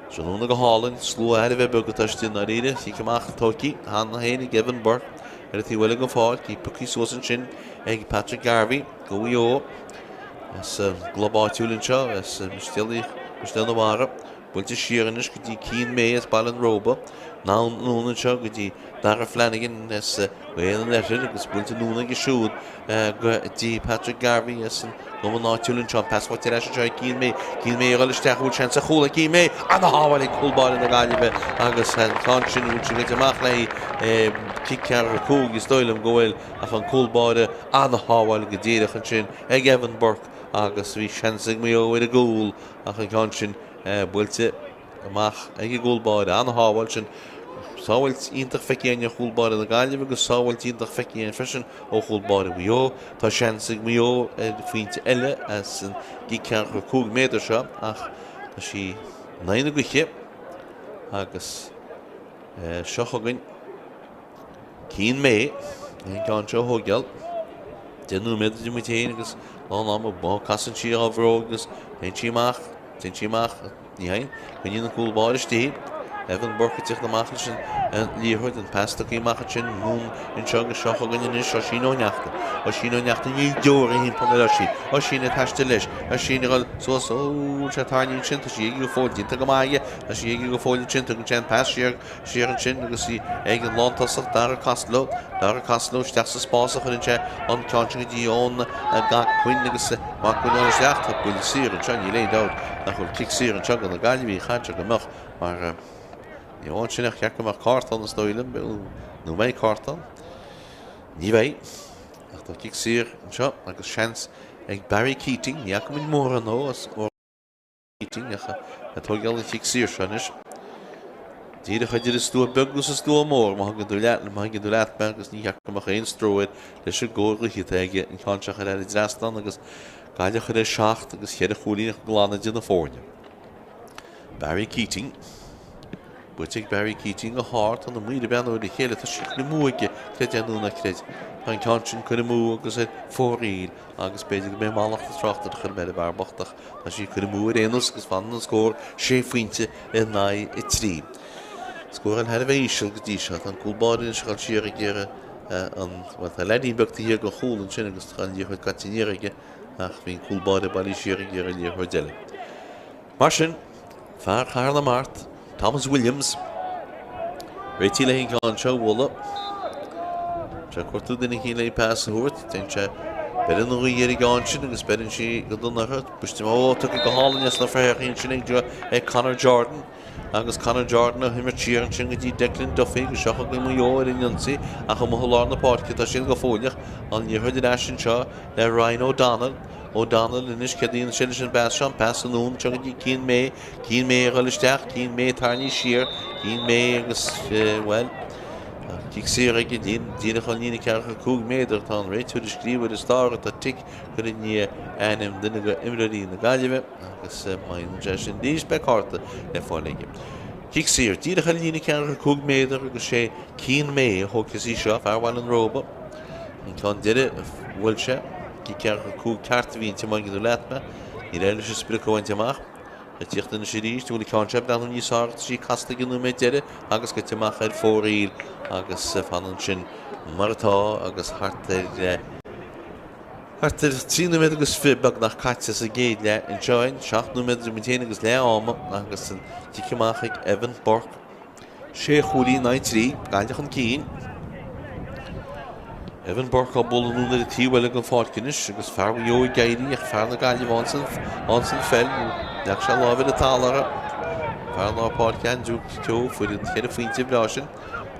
Tráthnóna go hálainn, slua thar a bheith beag atá istigh i ndáiríre. Cic amach tógtha cheana féin ag Evan Burke ar an taobh eile den pháirc. Í pioctha suas ansin ag Patrick Garvey do Mhaigh Eo as an gclub áitiúil anseo as Mistéal na Mara. Buailte siar anois go dtí Cian May as Baile an Róba. Anonn anseo go dtí Dara Flanagan as Gaoth an Oirthir agus buailte anonn aige siúd go dtí Patrick Garvey as an gcumann áitiúil anseo. An pas faighte ar ais anseo ag Cian May. Cian May ag dul isteach, an bhfuil seans ar chúl ag Cian May. Ana-shábháil ag cúl báire na Gaillimhe agus an ceann sin an bhfuil sé gaibhte amach le cic ceathracha 5 is dóigh liom go bhfuil ach an cúl báire ana-shábháil go díreach ansin ag Evan Burke agus bhí seans ag Maigh Eo ar an gcúl ach an ceann sin buailte amach ag an gcúl báire. Ana-shábháil sin. Sábháilt iontach feicthe againn ó chúl báire na Gaillimhe agus sábháilt iontach feicthe againn freisin ó chúl báire Mhaigh Eo. Tá seans ag Maigh Eo ar phointe eile as an gcic ceathracha 5 méadar seo ach tá sí in aghaidh na gaoithe agus seo chugainn Cian May an ceann seo a thógáil. 10 nóiméad idir muid féin agus lán ama. Casann sí á bhróg agus téann sí amach, téann sí amach. Ní hea. Coinníonn an cúl báire istigh í. Evan Burke ag teacht amach leis an liathróid, an pas tugtha amach ansin, anonn anseo agus seo chugainn anois Oisín Ó Neachtain. Oisín Ó Neachtain, níl deor a thimpeall ar Oisín. Oisín ag taisteal leis. Oisín ag dul suas, ó, bhfuil sé tarraingthe ansin, tá sí aige go fóill, déanta go maith aige, tá sí aige go fóill ansin, tugann sé an pas siar, siar ansin agus í ag an lántosach Dara Costello, Dara Costello isteach sa spás a chuireann sé an ceann sin go dtí Eoin Mac Coinn agus Mac Coinn ann isteach. Tá buille saor anseo, níl aon dabht nach bhfuil cic saor anseo do na Gaillimhigh, chaithfeadh sé go mbeadh mar ní amháin sin ach cheart go mbeadh cárta ann is dóigh liom, nó an mbeidh cárta ann? Ní bheidh. Ach tá cic saor anseo agus seans ag Barry Keating, ní fhaca muid mórán dó as Keating ag tógáil an chic saor seo anois. Díreach idir an stua beag agus an stua mór, má thuigeann tú leat, má thuigeann tú leat mé, agus ní cheart go mbeadh aon stró air leis an gcóir ghaoithe atá aige an ceann seo a chur thar an dtrasnán agus Gaillimh a chur ar sheacht agus cheithre chúilín glan idir na foirne. Barry Keating. Buaite ag Barry Keating go hard, tá na maoir ag breathnú ar a chéile, tá sí curtha amú aige, creid é nó ná creid. Tá an ceann sin curtha amú agus ar fóraoil agus b'fhéidir go mbeidh mallacht an tráchtaire a chur ar an bhfear bocht ach tá sí curtha amú ar aon nós agus fanann an scór sé phointe in aghaidh 3. Scóráil thar a bheith íseal go dtí seo. Tá an cúl báire anois ag dul siar ag iarraidh an, bhuel tá leaidín beag taobh thiar den chúl ansin agus tá an liathróid caite aniar aige ach bhí an cúl báire bailithe siar ag iarraidh liathróid eile. Mar sin, fear Chathair na Mart, Thomas Williams, réitithe le an ceann seo a bhualadh. Sé ag cuartú duine eicínt le pas a thabhairt, déanann sé, beireann an ghaoth ar an gceann sin agus beireann sí go dona orthu. Briste ó, tugtha go hálainn as na frathachaí ansin ag, ag Conor Jordan. Agus Conor Jordan á himirt siar ansin go dtí Declan Duffy agus seo chugainn Maigh Eo ar an ionsaí ach amuigh i lár na páirce tá siad go fóilleach. An liathróid ar ais anseo le Ryan O'Donnell. O'Donnell anois, céard a dhéanann sé leis an bpas seo? An pas anonn anseo go dtí Cian May. Cian May ag dul isteach, Cian May tarraingthe siar, Cian May agus, bhuel, tá cic saor aige, díreach ón líne 45 méadar. Tá an réiteoir ag scríobh ar an stára, tá tic curtha i ndiaidh ainm duine de imreoirí na Gaillimhe agus má dhéanann sé sin arís beidh cárta le fáil aige. Cic saor, díreach ar líne 45 méadar agus sé Cian May a thógfas í seo, fear Bhaile an Róba. An ceann deiridh a bhuail sé, cic 45 ceart a bhí inti má thuigeann tú leat mé. Níor éirigh leis an sprioc a bhaint amach. Ag tíocht anois arís, an bhfuil an ceann seo ag breathnú níos fearr tá sí casta ag an nóiméad deiridh agus gaibhte amach ar fóraoil agus fanann sin mar atá agus thart ar thart ar 3 nóiméad agus 20 beagnach caite sa gcéad leath anseo againn. 7 nóiméad idir muid féin agus leath ama agus an cic amach ag Evan Burke. Sé chúilín in aghaidh 3, Gaillimh chun cinn. Evan Burke á bualadh anonn ar an taobh eile den pháirc anois agus fear Mhaigh Eo ag éirí ach fear na Gaillimhe ann san pheil nó leag sé lámh ar an talamh orthu. Fear lár páirce Andrew Keogh fuair an cheithre phointe breá sin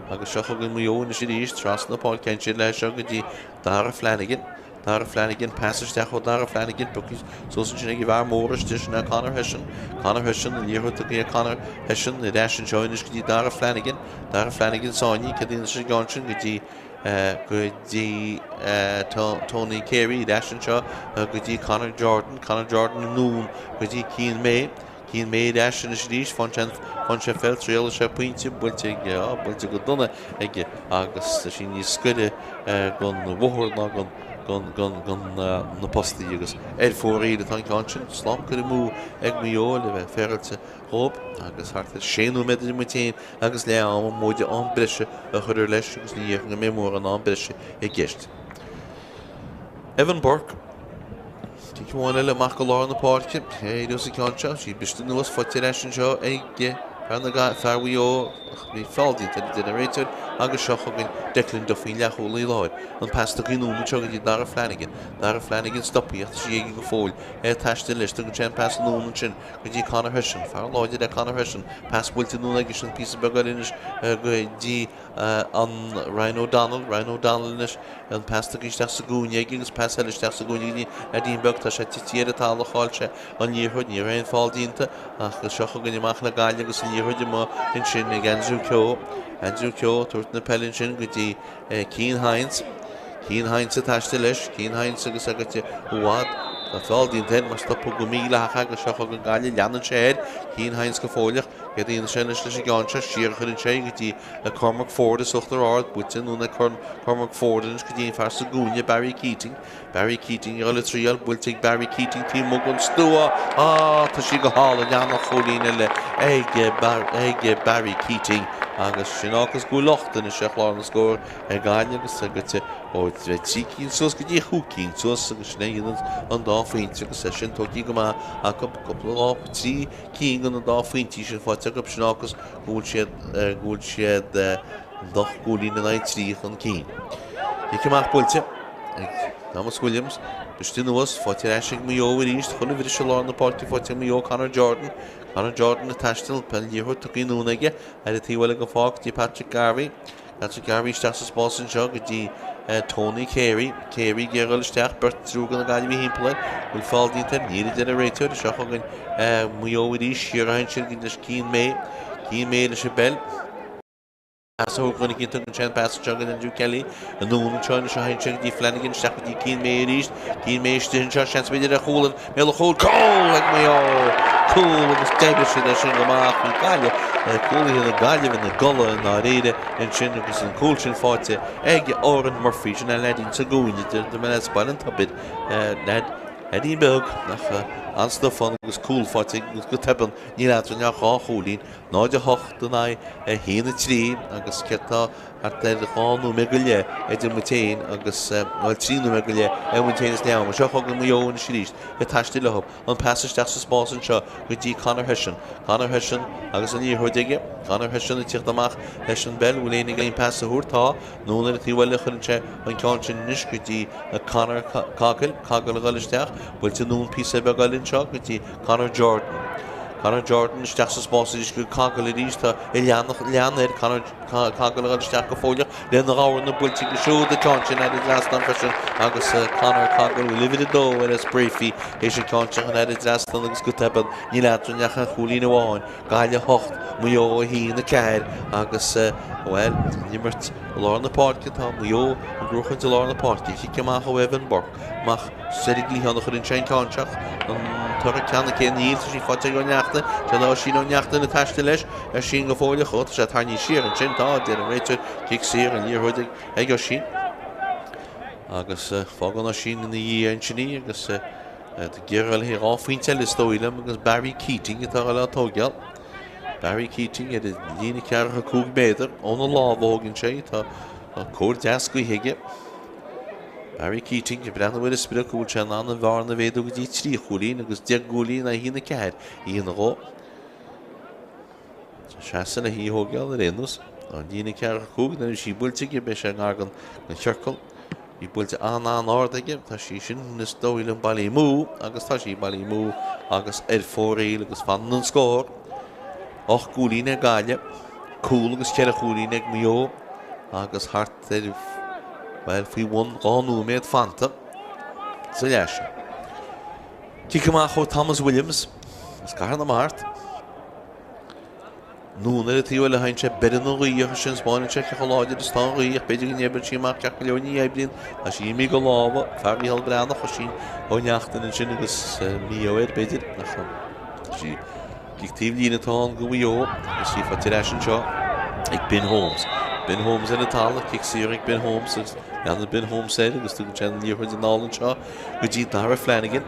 agus seo chugainn Maigh Eo anois arís trasna na páirce ansin leis seo go dtí Dara Flanagan. Dara Flanagan, pas isteach ó Dara Flanagan, pioctha suas ansin ag an bhfear mór istigh, sin é Conor Hession. Conor Hession, an liathróid tugtha ag Conor Hession ar ais anseo anois go dtí Dara Flanagan. Dara Flanagan sáinnithe, céard a dhéanann sé an sin go dtí go dtí Tony Carey ar ais anseo go dtí Conor Jordan. Conor Jordan anonn go dtí Cian May. Cian May ar ais anois arís, faigheann sé an pheil, triaileann sé pointe, buailte aige, á, buailte go dona aige agus tá sí níos gaire don bhóthar ná don Na postaí agus ar fóraoil atá an ceann sin. Slám curtha amú ag Maigh Eo le bheith féaráilte dhóibh agus thart ar sé nóiméad idir muid féin agus leath ama móide am breise a chuirfear leis agus ní dhéarfainn go mbeidh mórán am breise i gceist. Evan Burke. Cic amháin eile amach go lár na páirce. Éireos an ceann seo. Sí briste anuas, faighte ar ais anseo ag fear na fear Mhaigh Eo ach bhí feall déanta air a deir an réiteoir agus seo chugainn Declan Duffy an leathchúlaí láir. An pas tugtha anonn anseo go dtí Darragh Flanagan. Darragh Flanagan stoptha ach tá sí aige go fóill. É ag taisteal leis. Tugann sé an pas anonn ansin go dtí Conor Hession. Fear láidir é Conor Hession. Pas buailte anonn aigesean píosa beag eile anois go dtí an Ryan O'Donnell, Ryan O'Donnell anois, an pas tugtha isteach sa gcúinne aige agus pas eile isteach sa gcúinne go dtí leaidín beag, tá sé tite ar an talamh, chaill sé an liathróid, ní raibh aon feall déanta ach seo chugainn amach le Gaillimh agus an liathróid amuigh ansin ag Andrew Keogh, Andrew Keogh ag tabhairt na peile ansin go dtí Cian Hynes, Cian Hynes ag taisteal leis, Cian Hynes agus é gaibhte i bhfad, tá feall déanta air mar stopadh go mídhleathach é agus seo chugainn Gaillimh, leanann sé air, Cian Hynes go fóilleach. Céard a dhéanann sé anois leis an gceann seo? Siar a chuireann sé go dtí Cormac Forde as Uachtar Ard. Buailte anonn ag Cormac Forde anois go dtí an fear sa gcúinne, Barry Keating. Barry Keating ag dul ag triail. Buailte ag Barry Keating taobh amuigh den stua. Ah, tá sí go hálainn. An-chúilín eile ag Barry Keating agus sin fágfas go bhfuil 8 anois ar chlár na scór ag Gaillimh agus tá goite ó bheith 3 cinn suas go dtí 5 cinn suas agus sin é a dhéanann an dá phointe agus é sin tógtha go maith acu. Cúpla, dhá, trí cinn de na dá phointí sin faighte acu, sin fágfas go bhfuil siad go bhfuil siad 8 gcúilín in aghaidh 3 chun cinn. Cic amach buailte ag Thomas Williams. Briste anuas, faighte ar ais ag Maigh Eo arís. Chuile bhriseadh i lár na páirce faighte ag Maigh Eo, Conor Jordan. Conor Jordan ag taisteal, peil liathróid tugtha anonn aige ar an taobh eile den pháirc go dtí Patrick Garvey. Patrick Garvey isteach sa spás anseo go dtí Tony Carey. Carey ag iarraidh dul isteach, beirt triúr de na Gaillimhigh thimpeall air. Bhfuil feall déanta air? Níl a deir an réiteoir. Seo chugainn Maigh Eo arís. Siar a théann siad leis Cian May. Cian May leis an bpeil. Pas a thóg dhuine éicint tugann sé an pas anseo go Andrew Kelly. Anonn anseo anois a théann sé go dtí Flanagan isteach go dtí Cian May arís. Cian May istigh anseo, seans b'fhéidir ar chúl i mbéal an chúil. Cúl ag Maigh Eo! Cúl agus d'oibrigh siad é sin go maith ach bhí Gaillimh, cúlaithe na Gaillimhe ina gcodladh i ndáiríre ansin agus an cúl sin faighte ag Odhrán Murphy, sin an leaidín sa gcúinne de as Baile an Tobair, leaid, leaidín beag ach an-stuif ann agus cúl faighte agus go tobann níl eadrainn ach dhá chúilín, 0-8 in aghaidh 1-3 agus céard tá thart ar dhá nóiméad go leith idir muid féin agus, bhuel, trí nóiméad go leith idir muid féin is leath ama. Seo chugainn Maigh Eo anois arís ag taisteal leo. An pas isteach sa spás anseo go dtí Conor Hession. Conor Hession agus an liathróid aige. Conor Hession ag tíocht amach leis an bpeil. Bhfuil éinne ag an pas a thabhairt? Tá. Anonn ar an taobh eile a chuireann sé an ceann sin anois go dtí Conor Coghill. Coghill ag dul isteach. Buailte anonn píosa beag eile anseo go dtí Conor Jordan. Conor Jordan isteach sa spás arís go Coghill arís. Tá lean air Conor Coghill ag dul isteach go fóilleach lena ghabharna buailte aige siúd an ceann sin thar an dtrasnán freisin agus Conor Coghill bhfuil uimhir a dó ar as Breaffy théis an ceann sin thar an dtrasnán agus go tobann níl eadrainn ach an chúilín amháin Gaillimh 8, Maigh Eo 1, 4 agus bhuel an imirt i lár na páirce tá Maigh Eo ag gnóchaint i lár na páirce cic amach ó Evan Burke amach soir ag liathán a chuireann sé an ceann seo an toradh ceanna céanna níl tá sí faighte ag Ó Neachtain sé ná Oisín Ó Neachtain ag taisteal leis Oisín go fóilleach ó tá sé tarraingthe siar ansin tá deir an réiteoir cic saor an liathróid ag ag Oisín agus fágann Oisín ina dhiaidh ansin í agus ag iarraidh le dhá phointe eile is dóigh liom agus Barry Keating atá á tógáil. Barry Keating ar an líne 45 méadar óna lámh a thógann sé tá cóir deas gaoithe aige. Barry Keating ag breathnú ar a sprioc go bhfuil sé in ann an bhearna a mhéadú go dtí 3 chúilín agus 10 gcúilín in aghaidh 1-4 a dhéanamh dhó. Seasann le hí a thógáil ar aon nós. An líne 45 nuair a bhí sí buailte aige beidh sé i ngar don chiorcal. Bhí buailte an-an-ard aige. Tá sí sin is dóigh liom bailithe amú agus tá sí bailithe amú agus ar fóraoil agus fanann an scór. 8 gcúilín ag Gaillimh, cúl agus ceithre chúilín ag Maigh Eo agus thart ar, bhuel, faoi bhun 2 nóiméad fanta sa leath seo. Cic amach ó Thomas Williams as Cathair na Mart. Anonn ar an taobh eile a théann sé, beireann an ghaoth ach sin spáineann sé cé chomh láidir is atá an ghaoth ach b'fhéidir go n-oibreann sí amach ceart go leor ní oibríonn. Tá sí imithe de lámha fear Mhícheál Breathnach, Oisín Ó Neachtain ansin agus mí-ádh air b'fhéidir ach tá sí Cic taobh líne atá ann do Mhaigh Eo agus í faighte ar ais anseo ag Ben Holmes. Ben Holmes ar an talamh, cic saor ag Ben Holmes agus leanann Ben Holmes air agus tugann sé an liathróid anall anseo go dtí Darragh Flanagan.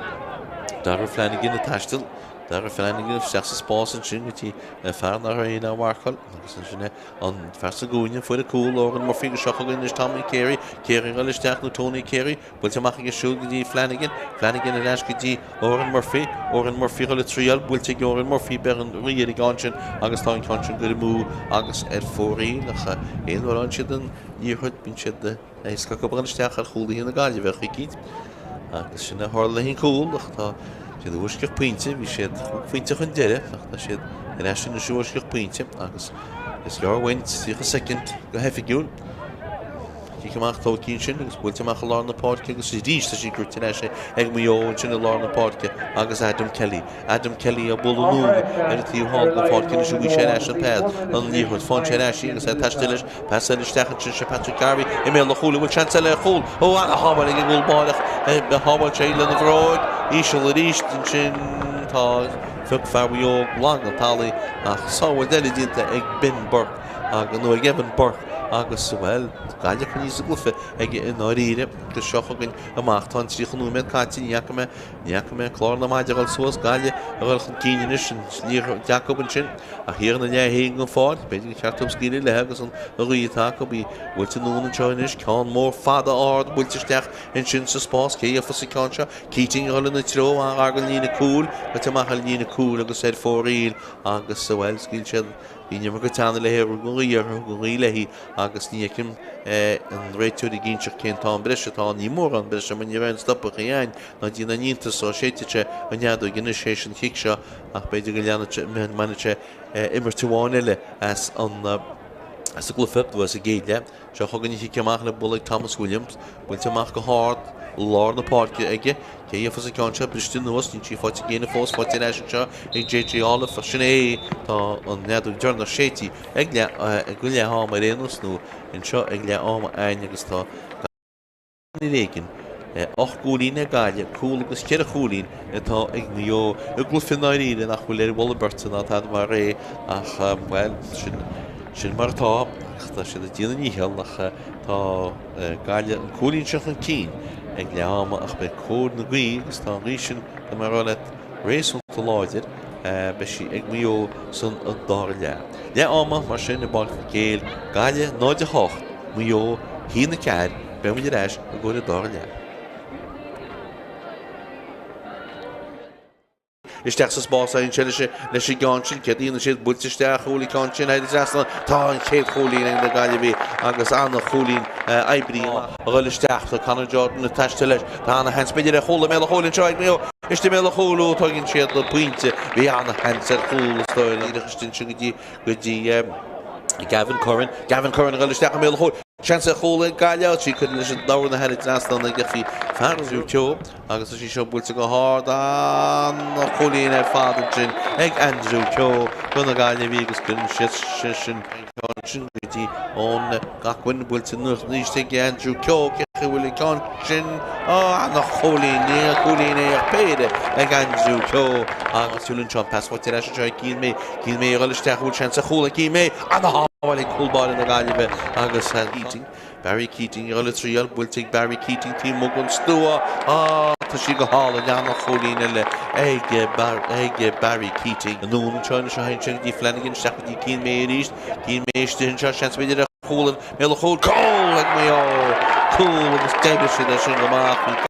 Darragh Flanagan ag taisteal. Darragh Flanagan isteach sa spás ansin go dtí fear nach raibh aon mharcáil agus ansin an fear sa gcúinne fuair an cúl Odhrán Murphy agus seo chugainn anois Tommy Carey. Carey ag dul isteach nó Tony Carey. Buailte amach aige siúd go dtí Flanagan, Flanagan ar ais go dtí Odhrán Murphy, Odhrán Murphy ag dul ag triail, buailte ag Odhrán Murphy, beidh an ghaoth ar an gceann sin agus tá an ceann sin curtha amú agus ar fóraoil ach aon uair a fhaigheann siad an liathróid bíonn siad éasca acu a dhul isteach ar chúlaithe na Gaillimhe ar chuicíd agus sin a tharla le an cúl ach tá siad i bhfoisceacht pointe, bhí siad chúig phointe chun deiridh ach tá siad ar ais anois i bhfoisceacht pointe agus is gearr uainn 30 soicind go hoifigiúil. Cic amach tógtha ansin agus buailte amach i lár na páirce agus arís tá sí curtha ar ais ag Maigh Eo ansin i lár na páirce agus Adam Kelly. Adam Kelly á bualadh anonn ar an taobh thall den pháirc anois a bhí sé ar ais an pas an liathróid. Faigheann sé ar ais í agus é ag taisteal leis. Pas eile isteach ansin sé Patrick Garvey i mbéal an chúil. An bhfuil seans eile ar chúl? Ó ana-shábháil ag an gcúl báire ach shábháil sé lena bhróig. Íseal arís ansin tá phioc fear Mhaigh Eo glan den talamh ach sábháil eile déanta ag Ben Burke agus nó ag Evan Burke agus, bhuel, Gaillimh coinnithe sa gcluiche aige i ndáiríre agus seo chugainn amach. Tá an 30 nóiméad caite, ní fhaca mé, ní fhaca mé clár na maide ag dul suas, Gaillimh ag dul chun cinn anois, an liathróid acu ansin ach thiar ina leath den pháirc, b'fhéidir gur cheart dóibh scaoileadh léi agus an ghaoth atá acu, í buailte anonn anseo anois, ceann mór fada ard buailte isteach ansin sa spás, cé a gheofas an ceann seo? Keating ag dul ina treo, an-ghar don líne cúil, caite amach ar an líne cúil agus ar fóraoil agus, bhuel, scaoil siad Bhí an iomarca teanna léi, rug an ghaoth uirthi, thug an ghaoth léi agus ní fheicim an réiteoir ag inseacht cén t-am breise atá ann. Ní mórán breise mar ní raibh aon stopadh againn ná déan aon iontas so séidfidh sé an fheadóig anois théis an chic seo ach b'fhéidir go leanfaidh sé, mbainfidh sé imirt amháin eile as an as an gcluiche nó as an gcéad leath. Seo chugainn an chic amach le bualadh ag Thomas Williams. Buailte amach go hard i lár na páirce aige. Cé a gheofas an ceann seo? Briste anuas. Níl sí faighte ag éinne fós. Faighte ar ais anseo ag JJ Olliffe. Ach sin é. Tá an fheadóg deireanach séidte ag leath, ag leath ama ar aon nós, nó anseo ag leath ama againn agus tá gan ar éigean. 8 gcúilín ag Gaillimh, cúl agus cheithre chúilín atá ag Maigh Eo i gcluiche i ndáiríre nach bhfuil ar mholadh beirte ná tada mar é ach, bhuel, sin, sin mar atá ach tá siad ag déanamh a ndícheall ach tá Gaillimh an cúilín seo chun cinn ag leath ama ach beidh cóir na gaoithe agus tá an ghaoth sin, tá mé ag rá leat, réasúnta láidir. Beidh sí ag Maigh Eo san dara leath. Leath ama mar sin i bPáirc Mhic Éil, Gaillimh 0-8, Maigh Eo 1-4, beidh muid ar ais i gcomhair an dara leath. Isteach sa spás a théann sé leis an gceann sin, céard a dhéanann siad? Buailte isteach, chúl an ceann sin, thar an trasnán, tá an chéad chúilín ag na Gaillimhigh agus an-chúilín oibrithe amach. A dhul isteach, tá Conor Jordan ag taisteal leis, tá ana-sheans b'fhéidir ar chúl i mbéal an chúil anseo ag Maigh Eo. Istigh i mbéal an chúil ó tógann siad na pointe. Bhí ana-sheans ar chúl is dóigh liom. Díreach istigh ansin go dtí go dtí Gavin Curran. Gavin Curran ag dul isteach i mbéal an chúil. Seans ar chúl ag Gaillimh. Sí curtha leis an dorn thar an trasnán ag bhí fear Andrew Keogh agus tá sí seo buailte go hard. An-chúilín ar fad ansin ag Andrew Keogh do na Gaillimhigh agus cuireann siad sin ceann sin go dtí Eoin Gacquin buailte anuas arís ag Andrew Keogh cé chaoi bhfuil an ceann sin Á, ana-chúilín, ní chúilín é ach péire ag Andrew Keogh agus siúl anseo an pas faighte ar ais anseo ag Cian May Cian May ag dul isteach an bhfuil seans ar chúl ag Cian May ana-shábháil ag cúl báire na Gaillimhe agus Keating Barry Keating ag dul ag triail, buailte ag Barry Keating taobh amuigh den stua. Á, tá sí go hálainn, ana-chúilín eile ag ag Barry Keating. Anonn anseo anois a théann sé go dtí Flanagan, isteach go dtí Cian May arís. Cian May istigh anseo, seans b'fhéidir ar chúl i mbéal an chúil. Cúl ag Maigh Eo! Cúl agus d'oibrigh siad é sin go maith.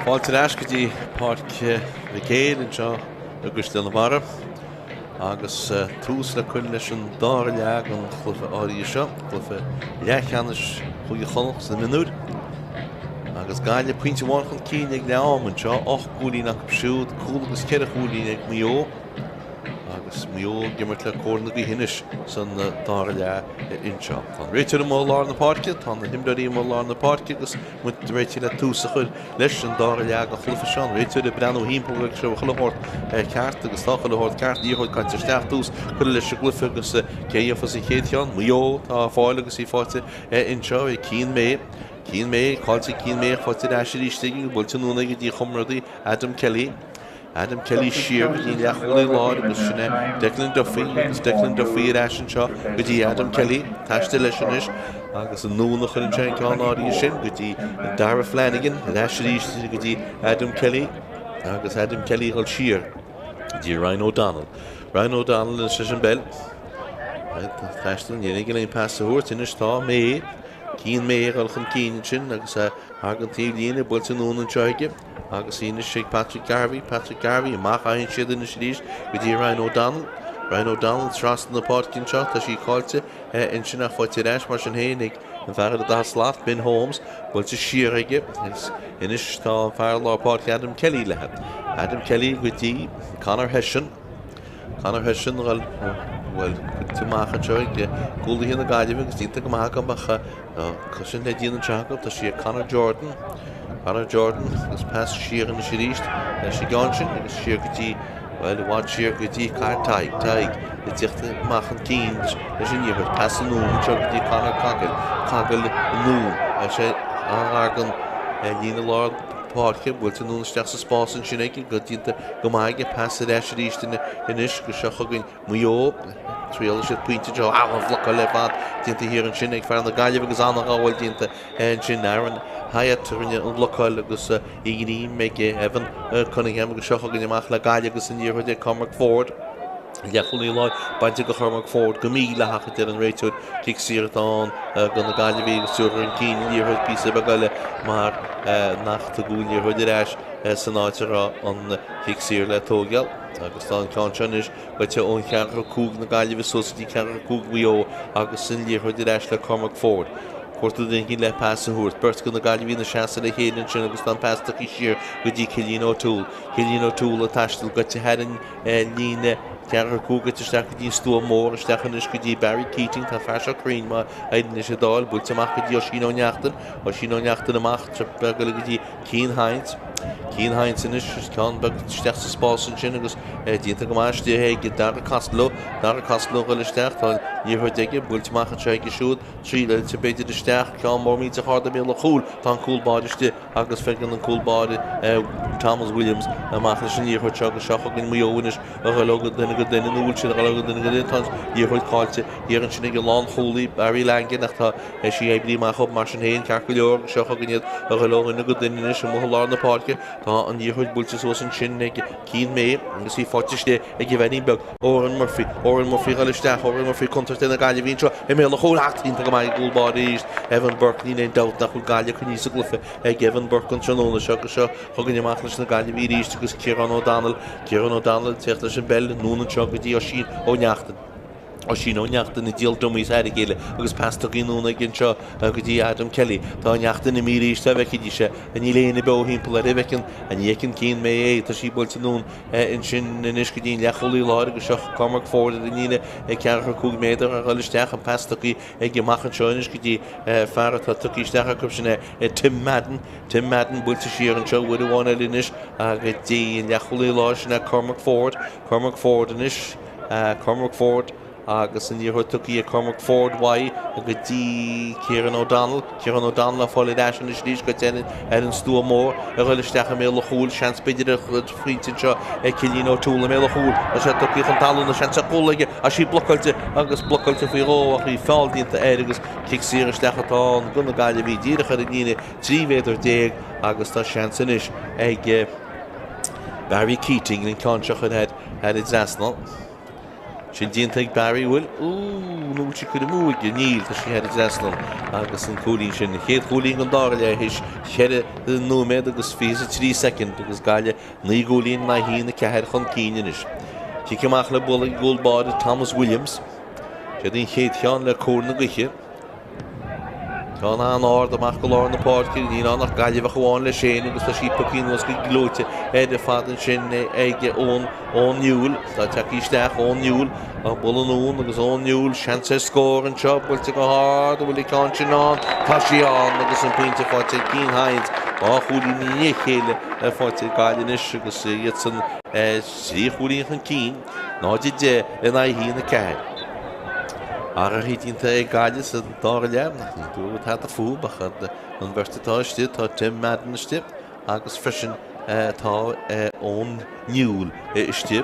Fáilte ar ais go dtí Páirc Mhic Éil anseo i gCaisleán na Mara agus tús le cur leis an dara leath den chluiche áirithe seo, cluiche leathcheannais Chúige Chonnacht sna mionúir. Agus Gaillimh pointe amháin chun cinn ag leath am anseo, 8 gcúilín acu siúd, cúl agus 4 chúilín ag Maigh Eo. Agus Maigh Eo ag imirt le cóir na gaoithe anois san dara leath anseo. Tá an réiteoir amuigh i lár na páirce, tá na himreoirí amuigh i lár na páirce agus muid réitithe le tús a chur leis an dara leath den chluiche seo. An réiteoir ag breathnú thimpeall go raibh chuile shórt ceart agus tá chuile shórt ceart. Liathróid caite isteach, tús curtha leis an gcluiche agus cé a gheofas an chéad cheann? Maigh Eo atá á fáil agus í faighte anseo ag Cian May. Cian May, caillte ag Cian May, faighte ar ais arís aige, buailte anonn aige go dtí a chomrádaí Adam Kelly. Adam Kelly siar go dtí an leathchúlaí láir agus sin é Declan Duffy agus Declan Duffy ar ais anseo go dtí Adam Kelly. Taisteal leis anois agus anonn a chuireann sé an ceann áirithe sin go dtí Darragh Flanagan ar ais arís go dtí Adam Kelly agus Adam Kelly ag dul siar go dtí Ryan O'Donnell. Ryan O'Donnell anois leis an bpeil. Taisteal, níl aige le aon pas a thabhairt anois tá May, Cian May ag dul chun cinn ansin agus thar an taobhlíne buailte anonn anseo aige. Agus í anois ag Patrick Garvey, Patrick Garvey, amach a fhaigheann siad anois arís go dtí Ryan O'Donnell. Ryan O'Donnell trasna na páirce anseo, tá sí caillte ansin ach faighte ar ais mar sin féin ag an fear ar an daichead slat, Ben Holmes, buailte siar aige agus anois tá an fear lár páirce Adam Kelly léi. Adam Kelly go dtí Conor Hession. Conor Hession, bhuel, bhuel, buailte amach anseo ag cúlaithe na Gaillimhe agus déanta go maith acu ach Tá cosaint le déanamh anseo acu, tá sí ag Conor Jordan. Conor Jordan agus pas siar anois arís leis an gceann sin agus siar go dtí, bhuel, i bhfad siar go dtí Cathal Tadhg. Tadhg ag teacht amach chun cinn leis an liathróid. Pas anonn anseo go dtí Conor Cogill. Cogill anonn. Tá sé an-ghar don líne lár páirce, buailte anonn isteach sa spás ansin aige, go déanta go maith aige. Pas ar ais arís anois go seo chugainn Maigh Eo, triailfidh siad pointe anseo, an-bhlocáil ar fad déanta thiar ansin ag fear na Gaillimhe agus an-ghabháil déanta ansin. Aaron Hyatt a rinne an bhlocáil agus í greamaithe ag Evan Cunningham agus seo chugainn amach le Gaillimh agus an liathróid ag Cormac Ford. Leathchúlaí láir bainte de Chormac Ford go mídhleathach a deir an réiteoir. Cic saor atá ann do na Gaillimhigh agus tabharfar chun cinn an liathróid píosa beag eile mar nach tugadh an liathróid ar ais san áit a raibh an cic saor le tógáil. Agus tá an ceann seo anois goite ón cheathracha cúig na Gaillimhe suas go dtí ceathracha cúig Mhaigh Eo agus an liathróid ar ais le Cormac Ford. Cuartú duine éicint le pas a thabhairt. Beirt de na Gaillimhigh ina seasamh le chéile ansin agus tá an pas tugtha siar go dtí Cillian O'Toole. Cillian O'Toole ag taisteal goite thar an líne ceathracha cúig goite isteach go dtí an Stua Mór, isteach anois go dtí Barry Keating. Tá an fear seo cruinn má éiríonn leis iad a fháil. Buailte amach go dtí Oisín Ó Neachtain. Oisín Ó Neachtain amach beag eile go dtí Cian Hynes. Cian Hynes anois, ceann beag isteach sa spás ansin agus déanta go maith istigh ag Dara Costello. Dara Costello ag dul isteach, tá an liathróid aige, buailte amach anseo aige siúd, triailte b'fhéidir isteach, ceann mór millteach ard i mbéal an chúil, tá an cúl báire istigh agus feiceann an cúl báire Thomas Williams amach leis an liathróid seo agus seo chugainn Maigh Eo anois a dhul ó dhuine go duine nó bhfuil siad a dhul ó dhuine go duine, tá an liathróid caillte thiar ansin ag an lánchúlaí Barry Langan ach tá sí oibrithe amach acu mar sin féin, ceart go leor, seo chugainn iad a dhul ó dhuine go duine anois amuigh i lár na páirce. Tá an liathróid buailte suas ansin ag Cian May agus í faighte istigh ag an bhfeairín beag, Odhrán Murphy. Odhrán Murphy ag dul isteach, Odhrán Murphy contúirt do na Gaillimhigh anseo i mbéal an chúil ach iontach go maith ag an gcúl báire arís, Evan Burke. Níl aon dabht nach bhfuil Gaillimh coinnithe sa gcluiche ag Evan Burke an tráthnóna seo agus seo chugainn amach leis na Gaillimhigh arís agus Ciarán O'Donnell. Ciarán O'Donnell ag teacht leis an bpeil anonn anseo go dtí Oisín Ó Neachtain. Oisín Ó Neachtain ag díol dummies thar a chéile agus pas tugtha anonn aige anseo go dtí Adam Kelly. Tá Ó Neachtain imithe arís, dá bhfeicfidís é. Níl éinne beo thimpeall air. An bhfeiceann, ní fheiceann Cian May é. Tá sí buailte anonn ansin anois go dtí an leathchúlaí láir agus seo Cormac Ford ar an líne ag ceathracha cúig méadar ag dul isteach. An pas tugtha aige amach anseo anois go dtí fear atá tugtha isteach acu sin é Tim Madden. Tim Madden buailte siar anseo uair amháin eile anois go dtí an leathchúlaí láir sin é Cormac Ford. Cormac Ford anois. Cormac Ford agus an liathróid tugtha ag Cormac Ford uaidh go dtí Kieran O'Donnell. Kieran O'Donnell á fáil ar ais anois arís go deimhin ar an stua mór a dhul isteach i mbéal an chúil. Seans b'fhéidir ar phointe anseo ag Cillian O'Toole i mbéal an chúil. Tá sé tugtha chun talún, seans ar chúl aige ach sí blocáilte agus blocáilte faoi dhó ach bhí feall déanta air agus cic saor isteach atá ann do na Gaillimhigh díreach ar an líne 13 mhéadar agus tá seans anois ag Barry Keating an ceann seo a chur thar an dtrasnán. Sin déanta ag Barry, bhfuil? Ooh, nó bhfuil sí curtha amú aige? Níl, tá sí thar an dtrasnán agus an cúilín sin, an chéad chúilín den dara leath théis 4 nóiméad agus 23 soicind agus Gaillimh 9 gcúilín in aghaidh 1, 4 chun cinn anois. Cic amach le bualadh ag an gcúl báire Thomas Williams. Siad an chéad cheann le cóir na gaoithe. Ceann an-ard amach go lár na páirce, níl ann ach Gaillimheach amháin leis féin agus tá sí pioctha anuas go gleoite ar fad ansin ag Eoin Eoin Newell. Tá tagtha isteach Eoin Newell á bualadh anonn agus Eoin Newell, seans ar scór anseo, buailte go hard, an bhfuil an ceann sin ann? Tá sí ann agus an pointe faighte ag Cian Hynes. 2 chúilín i ndiaidh a chéile faighte ag Gaillimh anois agus iadsan 3 chúilín chun cinn. 0-10 in aghaidh 1-4. Athruithe déanta ag Gaillimh sa dara leath, nach ní dúradh tada fúthu ach an bheirt atá istigh, tá Tim Madden istigh agus freisin tá Eoin Newell istigh.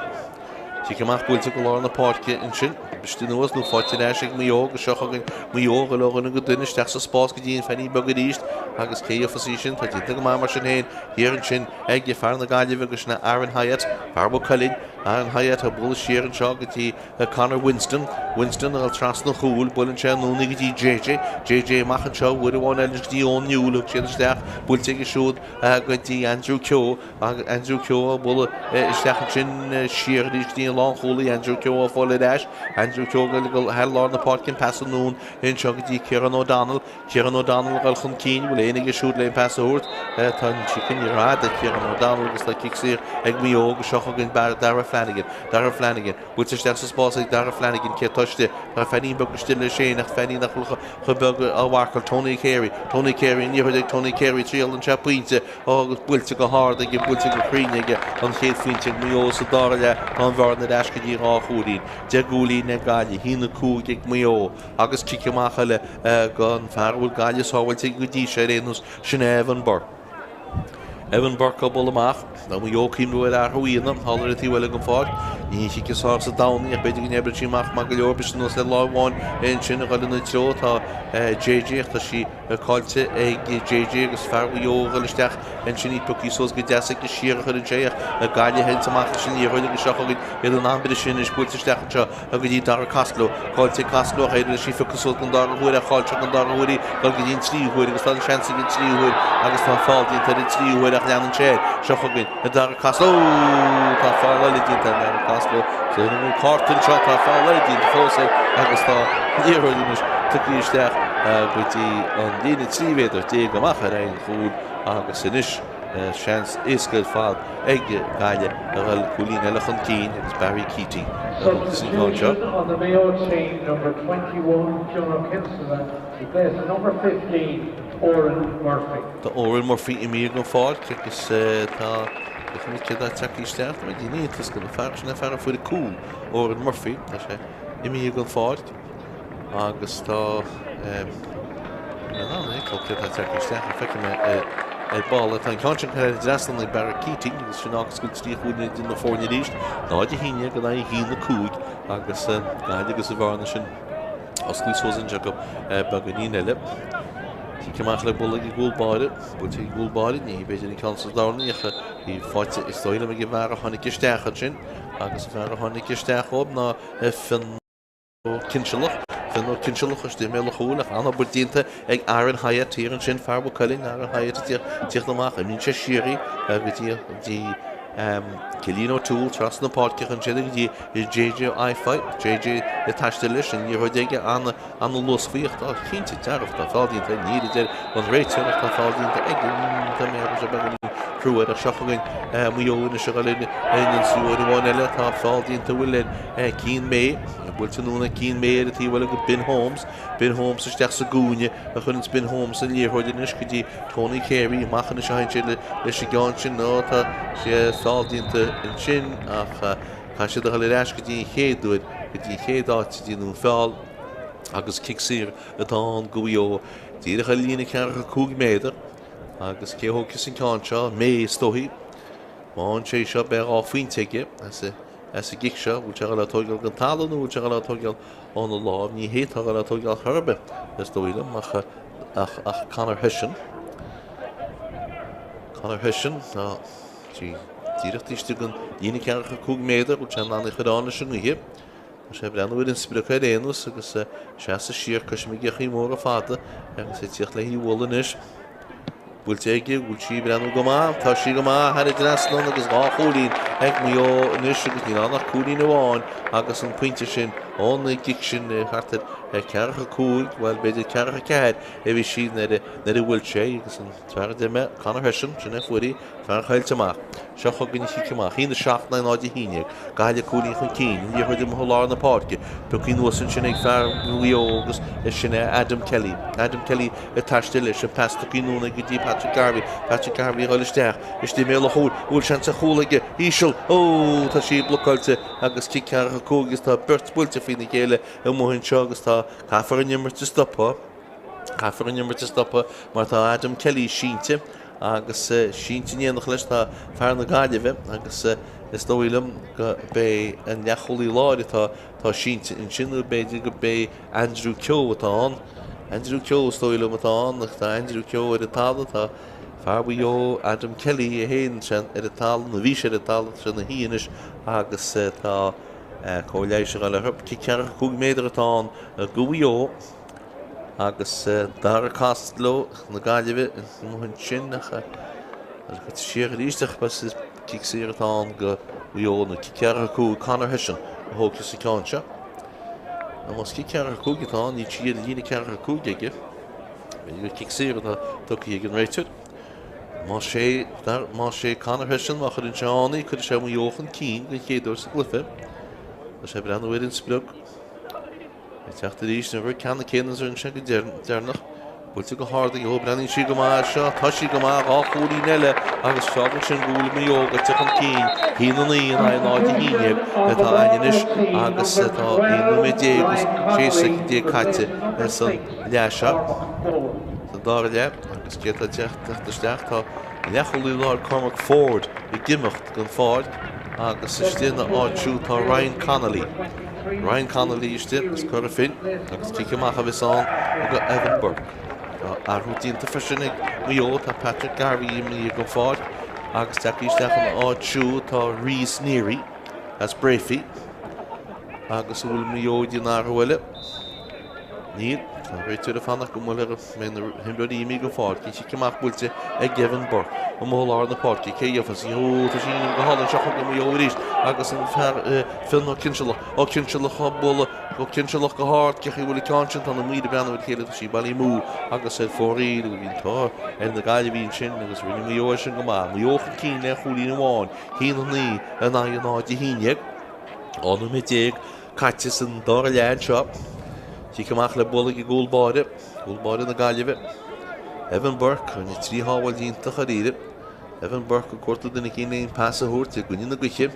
Cic amach buailte go lár na páirce ansin, briste anuas nó faighte ar ais ag Maigh Eo agus seo chugainn Maigh Eo, ag dul ó dhuine go duine isteach sa spás go dtí an Feainín Beag arís agus cé a gheofas í sin? Tá déanta go maith mar sin féin thiar ansin ag fear na Gaillimhe agus sin é Aaron Hyatt, fear Mhaigh Cuilinn. Aaron Hyatt ag bualadh siar anseo go dtí Conor Winston. Winston ag dul trasna an chúil. Buaileann sé anonn í go dtí JJ. JJ amach anseo uair amháin eile go dtí Eoin Newell. Thug siad isteach. Buailte aige siúd go dtí Andrew Keogh. Andrew Keogh ag bualadh isteach ansin siar arís go dtí an lánchúlaí. Andrew Keogh á fáil ar ais. Andrew Keogh ag dul thar lár na páirce. An pas anonn anseo go dtí Ciarán O'Donnell. Ciarán O'Donnell ag dul chun cinn, bhfuil éinne aige siúd le an pas a thabhairt? Tá an chic rófhada ag Ciarán O'Donnell agus tá cic saor ag Maigh Eo agus seo chugainn Darragh Flanagan. Darragh Flanagan, buailte isteach sa spás ag Darragh Flanagan, cé atá istigh? Tá feainín beag istigh leis féin ach feainín nach bhfuil chomh beag á mharcáil. Tony Carey, Tony Carey, an liathróid ag Tony Carey, triaileann sé pointe agus buailte go hard aige, buailte go cruinn aige an chéad phointe ag Maigh Eo sa dara leath. Tá an bhearna ar ais go dtí 2 chúilín. 10 gcúilín ag Gaillimh, 1-5 ag Maigh Eo. Agus cic amach eile don fear a bhfuil Gaillimh sábháilte aige go dtí seo ar aon nós, sin é Evan Burke. Evan Burke ag bualadh amach. Tá Maigh Eo ag cuimhniú ar athrú a dhéanamh thall ar an taobh eile den pháirc. Ní an chic is fearr sa domhan í ach b'fhéidir go n-oibreoidh sí amach maith go leor. Briste anuas le lámh amháin ansin ag dul ina treo tá JJ ach tá sí caillte ag JJ agus fear Mhaigh Eo ag dul isteach ansin í pioctha suas go deas aige siar a chuireann sé ach Gaillimh a théanns amach leis an liathróid agus seo chugainn iad in am briseadh anois buailte isteach anseo go dtí Dara Costello. Caillte ag Costello ach éirigh leis í a phiocadh suas don dara huair ach chaill sé don dara huair í dul go dtí an tríú huair agus tá an seans ag an tríú huair agus tá feall déanta ar an tríú huair ach leanann sé air. Seo chugainn Dara Costello. Tá feall eile déanta ar Dara Costello. So an bhfuil cárta anseo tá feall eile déanta fós air agus tá liathróid anois tugtha isteach go dtí an líne 13 mhéadar amach ar aghaidh an chúil agus anois Seans éasca ar fad ag Gaillimh a dhul cúilín eile chun cinn agus Barry Keating a thug san ceann seo. Substitution on the Mayo team, number 21 Fionn Ó Cinnseala replacing number 15 Odhrán Murphy. Tá Odhrán Murphy imithe den pháirc agus tá féachfaidh muid cé atá tagtha isteach. Tá muid in iontas go na fear sin é fear a fuair an cúl, Odhrán Murphy. Tá sé imithe den pháirc. Agus tá in ann é cé atá tagtha isteach ach feicfidh mé ar ball. Tá an ceann sin curtha thar an dtrasnán ag Barra Keating agus sin fhágas go bhfuil 3 chúilín idir na foirne arís. 0 1 in aghaidh 1 5 agus Gaillimh agus an bhearna sin osclaithe suas anseo acu beagáinín eile. Cic amach le bualadh ag an gcúl báire. Buailte ag an gcúl báire. Ní b'fhéidir an ceann sa darna ach bhí faighte is dóigh liom ag an bhfear a tháinig isteach ansin agus an fear a tháinig isteach dhóibh ná Fionn Ó Cinnsealach, Fionn Ó Cinnsealach istigh i mbéal an chúil ach an-obair déanta ag Aaron Hyatt thiar ansin, fear Mhaigh Cuilinn, Aaron Hyatt ag tíocht amach, imríonn sé siar í go dtí dtí Cillian O'Toole trasna na páirce ansin go dtí JJ Ify, JJ ag taisteal leis an liathróid aige an-luas faoi ach tá cinnte dearfach tá feall déanta air, níl a deir an réiteoir ach tá feall déanta aige, tá mé ag beagáinín crua air ach seo chugainn Maigh Eo anois a dhul in ionsaí uair amháin eile, tá feall déanta bhfuil ar Cian May. Buailte anonn ag Cian May ar an taobh eile go Ben Holmes. Ben Holmes isteach sa gcúinne a chuireanns Ben Holmes an liathróid anois go dtí Tony Carey. Amach anois a théann sé leis an gceann sin. Ó tá sé feall déanta ansin ach caithfidh siad a dhul ar ais go dtí an chéad uair, go dtí an chéad áit a déanadh an feall agus cic saor atá ann go Mhaigh Eo. Díreach ar líne 45 méadar agus cé a thógfas an ceann seo? May is dóichí. Má fhaigheann sé seo beidh 2 phointe aige as As an gcic seo, bhfuil sé ag dul á tóigeáil den talamh nó bhfuil sé ag dul á tóigeáil óna láimh? Ní hé atá ag dul á tóigeáil chor ar bith, is dóigh liom, ach ach ach Conor Hession. Conor Hession, tá sí díreach taobh istigh den líne 45 méadar, bhfuil sé in ann í a chur ann leis an ngaoth? Tá sé ag breathnú ar an sprioc ar aon nós agus ag seasamh siar cois na gcéachaí móra fada agus ag tíocht le hí a bhualadh anois. Buailte aige, bhfuil sí ag breathnú go maith, tá sí go maith thar an dtrasnán agus 2 chúilín ag Maigh Eo anois agus níl ann ach cúilín amháin agus an pointe sin ón gcic sin thart ar 4-5, bhuel b'fhéidir 4-4 a bhí sí nuair a bhuail sé agus an fear a deir mé, Conor Hession, sin é a fuair í. Fear an Choillte amach. Seo chugainn an chic amach. 1, 7, 9, 0, 11. Gaillimh cúilín chun cinn. An liathróid amuigh i lár na páirce. Pioctha anuas ansin ag fear Mhaigh Eo agus sin é Adam Kelly. Adam Kelly ag taisteal leis. An pas tugtha anonn aige go dtí Patrick Garvey. Patrick Garvey ag dul isteach. Istigh i mbéal an chúil. Bhfuil seans ar chúl aige? Íseal. Ó! Tá sí blocáilte agus cic ceathracha 5 agus tá beirt buailte faoina chéile amuigh anseo agus tá caithfear an imirt a stopadh. Caithfear an imirt a stopadh mar tá Adam Kelly sínte agus sínte in éineacht leis tá fear na Gaillimhe agus is dóigh liom go b'é an leathchúlaí láir atá tá sínte ansin nó b'fhéidir go b'é Andrew Keogh atá ann. Andrew Keogh is dóigh liom atá ann ach tá Andrew Keogh ar an talamh, tá fear Mhaigh Eo Adam Kelly é féin ansin ar an talamh nó bhí sé ar an talamh, tá sé ina shuí anois agus tá cóir leighis ag dul orthu. Cic 45 méadar atá ann do Mhaigh Eo. Agus Dara Costello na Gaillimhe amuigh ansin ach goite siar arís ach is cic saor atá ann do Mhaigh Eo nó cic 45 Conor Hession a thógfas an ceann seo. Nó más cic 45 atá ann níl sí ar líne 45 aige. B'fhéidir gur cic saor atá tugtha ag an réiteoir. Más é, más é Conor Hession má chuireann sé ann í, cuirfidh sé Maigh Eo chun cinn den chéad uair sa gcluiche. Tá sé ag breathnú ar an sprioc. Ag teacht arís, an rud ceannann céanna a rinne sé go deireanach. Buailte go hard ag, ó, breathnaíonn sí go maith seo, tá sí go maith, 2 chúilín eile agus fágann sin go bhfuil Maigh Eo gaibhte chun cinn, 1-9 in aghaidh 0-11 atá againn anois agus tá 11 nóiméad agus 16 soicind caite san leath seo, sa dara leath agus cé atá ag teacht isteach? Tá leathchúlaí láir Cormac Ford ag imeacht den pháirc agus istigh ina áit siúd tá Ryan Connolly. Ryan Connolly istigh as Cora Finne agus cic amach a bheas ann do Evan Burke. Tá athrú déanta freisin ag Maigh Eo, tá Patrick Garvey imithe den pháirc agus tagtha isteach ina áit siúd tá Rhys Neary as Breaffy. Agus an bhfuil Maigh Eo ag déanamh athrú eile? Níl. Tá an réiteoir ag fanacht go mbeidh na himreoirí imithe den pháirc. An cic amach buailte ag Evan Burke. Amuigh i lár na páirce. Cé a gheofas í? Ó, tá sí go hálainn seo chugainn Maigh Eo arís agus an fear Fionn Ó Cinnsealach. Ó Cinnsealach á bualadh. Ó Cinnsealach go hard. Cén chaoi a bhfuil an ceann sin? Tá na maoir ag breathnú ar a chéile. Tá sí bailithe amú agus ar fóraoil. Bhí an t-ádh ar na Gaillimhigh ansin agus rinne Maigh Eo é sin go maith. Maigh Eo chun cinn le chúilín amháin. 1-9 in aghaidh 0-11. 12 nóiméad. Caite san dara leath anseo. Cic amach le bualadh ag an gcúl báire, cúl báire na Gaillimhe, Evan Burke, rinne 3 shábháil iontach dáiríre. Evan Burke ag cuartú duine éicint le pas a thabhairt i gcoinne na gaoithe.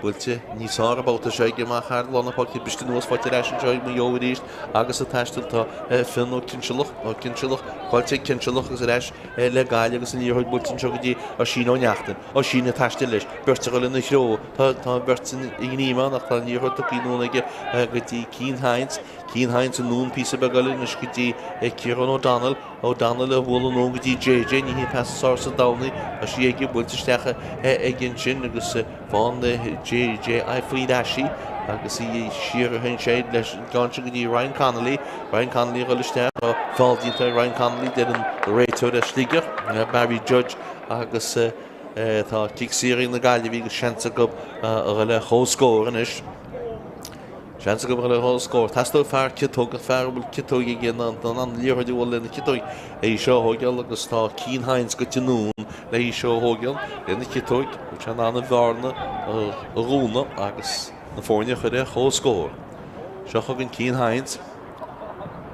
Buailte níos fearr an babhta seo aige amach thar lár na páirce, briste anuas, faighte ar ais anseo ag Maigh Eo arís agus ag taisteal tá Fionn Ó Cinnsealach, Ó Cinnsealach, caillte ag Cinnsealach agus ar ais le Gaillimh agus an liathróid buailte anseo go dtí Oisín Ó Neachtain. Oisín ag taisteal leis, beirt ag dul ina threo. Tá an bheirt i ngreim ann ach tá an liathróid tugtha anonn aige go dtí Cian Hynes. Cian Hynes anonn píosa beag eile anois go dtí Ciarán O'Donnell. O'Donnell a bhualadh anonn go dtí JJ. Ní hí an pas is fearr sa domhan í. Tá sí aige buailte isteach aige ansin agus faigheann JJ faoi ais í agus í siar a sheinn sé leis an gceann sin go dtí Ryan Connolly. Ryan Connolly a dhul isteach. Tá feall déanta ag Ryan Connolly, deir an réiteoir as Sligeach, Barry Judge agus Tá cic saor ag na Gaillimhigh agus seans acu a dhul ar comhscór anois. Seans acu a dhul ar comhscór. Teastóidh fear ciotóg, fear a bhfuil ciotóg aige in ann an liathróid a bhualadh lena chiotóig é seo a thógáil agus tá Cian Hynes goite anonn le í seo a thógáil lena chiotóig. Bhfuil sé in ann an bhearna a dhúnadh agus na foirne a chur ar comhscór. Seo chugainn Cian Hynes.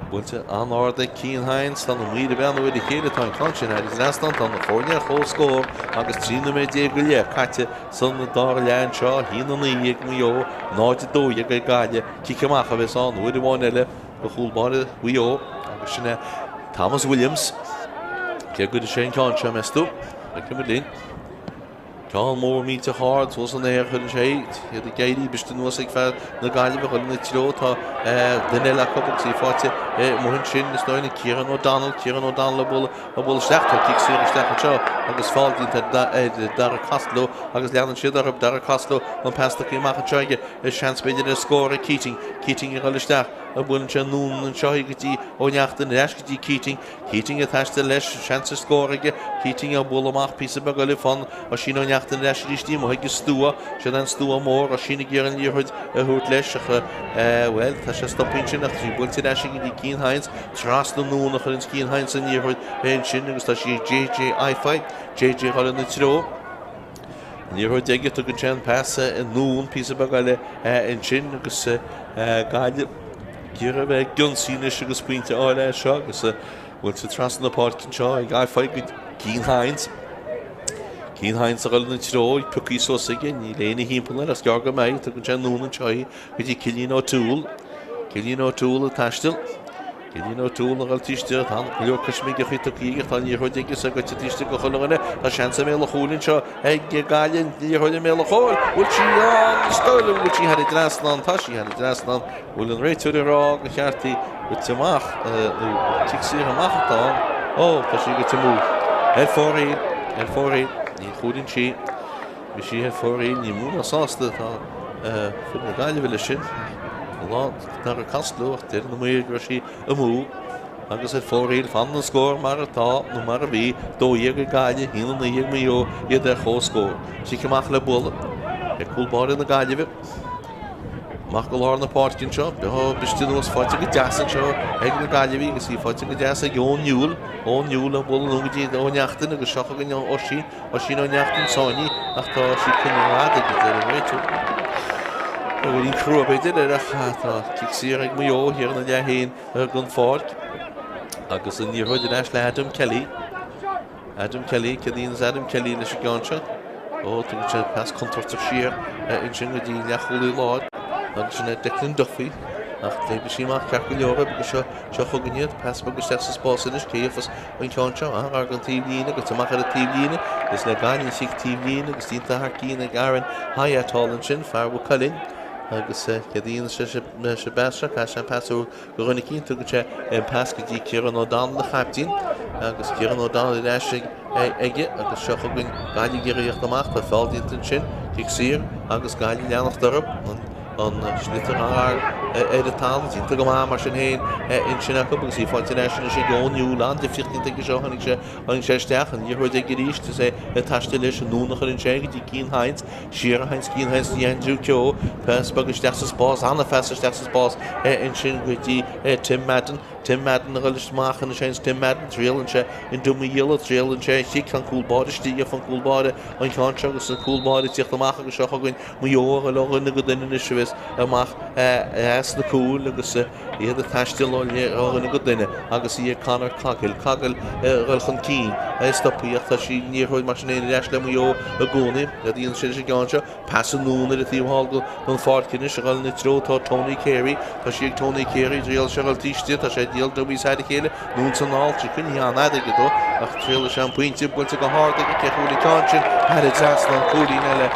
Buailte an-ard ag Cian Hynes. Tá na maoir ag breathnú ar a chéile. Tá an ceann sin thar an trasnán. Tá na foirne ar comhscór agus 13 nóiméad go leith caite san dara leath anseo. 1-9 ag Maigh Eo, 0-12 ag Gaillimh. Cic amach a bheas ann uair amháin eile do chúl báire Mhaigh Eo agus sin é Thomas Williams. Cé a gcuirfidh sé an ceann seo, meas tú? Feicfidh muid linn. Ceann mór millteach ard suas san aer a chuireann sé í. Iad ag éirí briste anuas ag fear na Gaillimhe a dhul ina treo. Tá duine eile acu agus í faighte amuigh ansin is dóigh liom Kieran O'Donnell. Kieran O'Donnell ag bualadh ag bualadh isteach. Tá cic saor isteach anseo agus feall déanta ar Dara Costello agus leanann siad orthu. Dara Costello an pas tugtha amach anseo aige. Seans b'fhéidir ar scór ag Keating. Keating ag dhul isteach. Buaileann sé anonn anseo í go dtí Ó Neachtain ar ais go dtí Keating. Keating ag taisteal leis, seans ar scór aige, Keating á bualadh amach píosa beag eile fán Oisín Ó Neachtain ar ais arís amuigh ag an stua, sin an stua mór, Oisín ag iarraidh an liathróid a thabhairt leis ach, bhuel, tá sé stoptha ansin ach tá sí buailte ar ais go dtí Cian Hynes, trasna anonn a chuireann Cian Hynes an liathróid ansin agus tá sí ag JJ Eiffe, JJ ag dul ina treo. An liathróid aige, tugann sé an pas anonn píosa beag eile ansin agus Gaillimh ag iarraidh a bheith ag ionsaí anois agus pointe a fháil as seo agus buailte trasna na páirce anseo ag Eiffe go Cian Hynes. Cian Hynes ag dul ina treo, í pioctha suas aige, níl éinne thimpeall air, is gearr go mbeidh, tugann sé anonn anseo í go dtí Cillian O'Toole. Cillian O'Toole ag taisteal. Cillian O'Toole ag dul taobh istigh, tá go leor coisméigeachaí tugtha aige, tá an liathróid aige is é goite taobh istigh do chuile dhuine, tá seans i mbéal an chúil anseo ag Gaillimh, an liathróid i mbéal an chúil, bhfuil sí ann, is dóigh liom go bhfuil sí thar an dtrasnán, tá sí thar an dtrasnán, bhfuil an réiteoir ag rá gur cheart í goite amach, nó cic saor amach atá ann, ó, tá sí goite amú, ar fóraoil, ar fóraoil, ní chúilín sí. Bhí sí ar fóraoil, ní mó ná sásta atá fir na Gaillimhe leis sin. Lá Dara Costello ach deir na maoir go raibh sí amú agus ar fóraoil. Fanann an scór mar atá nó mar a bhí, 12 ag Gaillimh, 1-9 ag Maigh Eo, iad ar comhscór. Cic amach le bualadh ag cúl báire na Gaillimhe. Amach go lár na páirce anseo, briste anuas faighte go deas anseo ag na Gaillimhigh agus í faighte go deas ag Eoin Newell. Eoin Newell ag bualadh anonn go dtí Ó Neachtain agus seo chugainn Oisín. Oisín Ó Neachtain sáinnithe ach tá sí coinnithe fhad ag an réiteoir. Beagáinín crua b'fhéidir air ach tá cic saor ag Maigh Eo thiar ina leath féin den pháirc agus an liathróid ar ais le Adam Kelly. Adam Kelly, céard a dhéanas Adam Kelly leis an gceann seo? Ó, tugann sé pas contúirteach siar ansin go dtí an leathchúlaí láir agus sin é Declan Duffy ach d'oibrigh sí amach ceart go leor agus seo seo chugainn iad, pas beag isteach sa spás anois, cé gheofas an ceann seo, gar don taobhlíne agus amach ar an taobhlíne. Is le Gaillimh an chic taobhlíne agus déanta thar cionn ag Aaron Hyatt thall ansin, fear Mhaigh Cuilinn. Agus céard a dhéanas sé leis an bpas seo? Caithfidh sé an pas a thabhairt do dhuine eicínt. Tugann sé an pas go dtí Kieran O'Donnell, a chaiptín. Agus Kieran O'Donnell ar ais aige agus seo chugainn Gaillimh ag iarraidh a theacht amach. Tá feall déanta ansin, cic saor agus Gaillimh ag leanacht orthu. an sliotar ar an talamh déanta go maith mar sin féin ansin acu agus í faighte ar ais anois ag Eoin Newell an-difríocht déanta aige seo tháinig sé tháinig sé isteach an liathróid aige arís is é ag taisteal leis anonn a chuireann sé go dtí Cian Hynes siar a théanns Cian Hynes go dtí Andrew Keogh pas beag isteach sa spás an-phas isteach sa spás ansin go dtí Tim Madden Tim Madden a dhul amach anois théanns Tim Madden, triaileann sé an dummy dhíola, triaileann sé an chic, an cúl báire istigh, an cúl báire an ceann seo agus an cúl báire ag tíocht amach agus seo chugainn Maigh Eo a dhul ó dhuine go duine anois a bheas amach as na cúil agus iad ag taisteal ó dhuine go duine agus í ag Conor Coghill. Coghill a dhul chun cinn, é stoptha ach tá sí an liathróid mar sin féin ar ais le Maigh Eo i gcónaí. Cad a dhéanann sé leis an gceann seo? Pas anonn ar an taobh thall den pháirc anois a dhul ina treo tá Tony Carey. Tá sí ag Tony Carey, triailfidh sé a dhul taobh istigh, tá sé ag triail dummies thar a chéile, anonn is anall, tá sí coinnithe an-fhada aige dó ach triailfidh sé an pointe, buailte go hard aige, cé chuaigh an ceann sin thar an trasnán, cúilín eile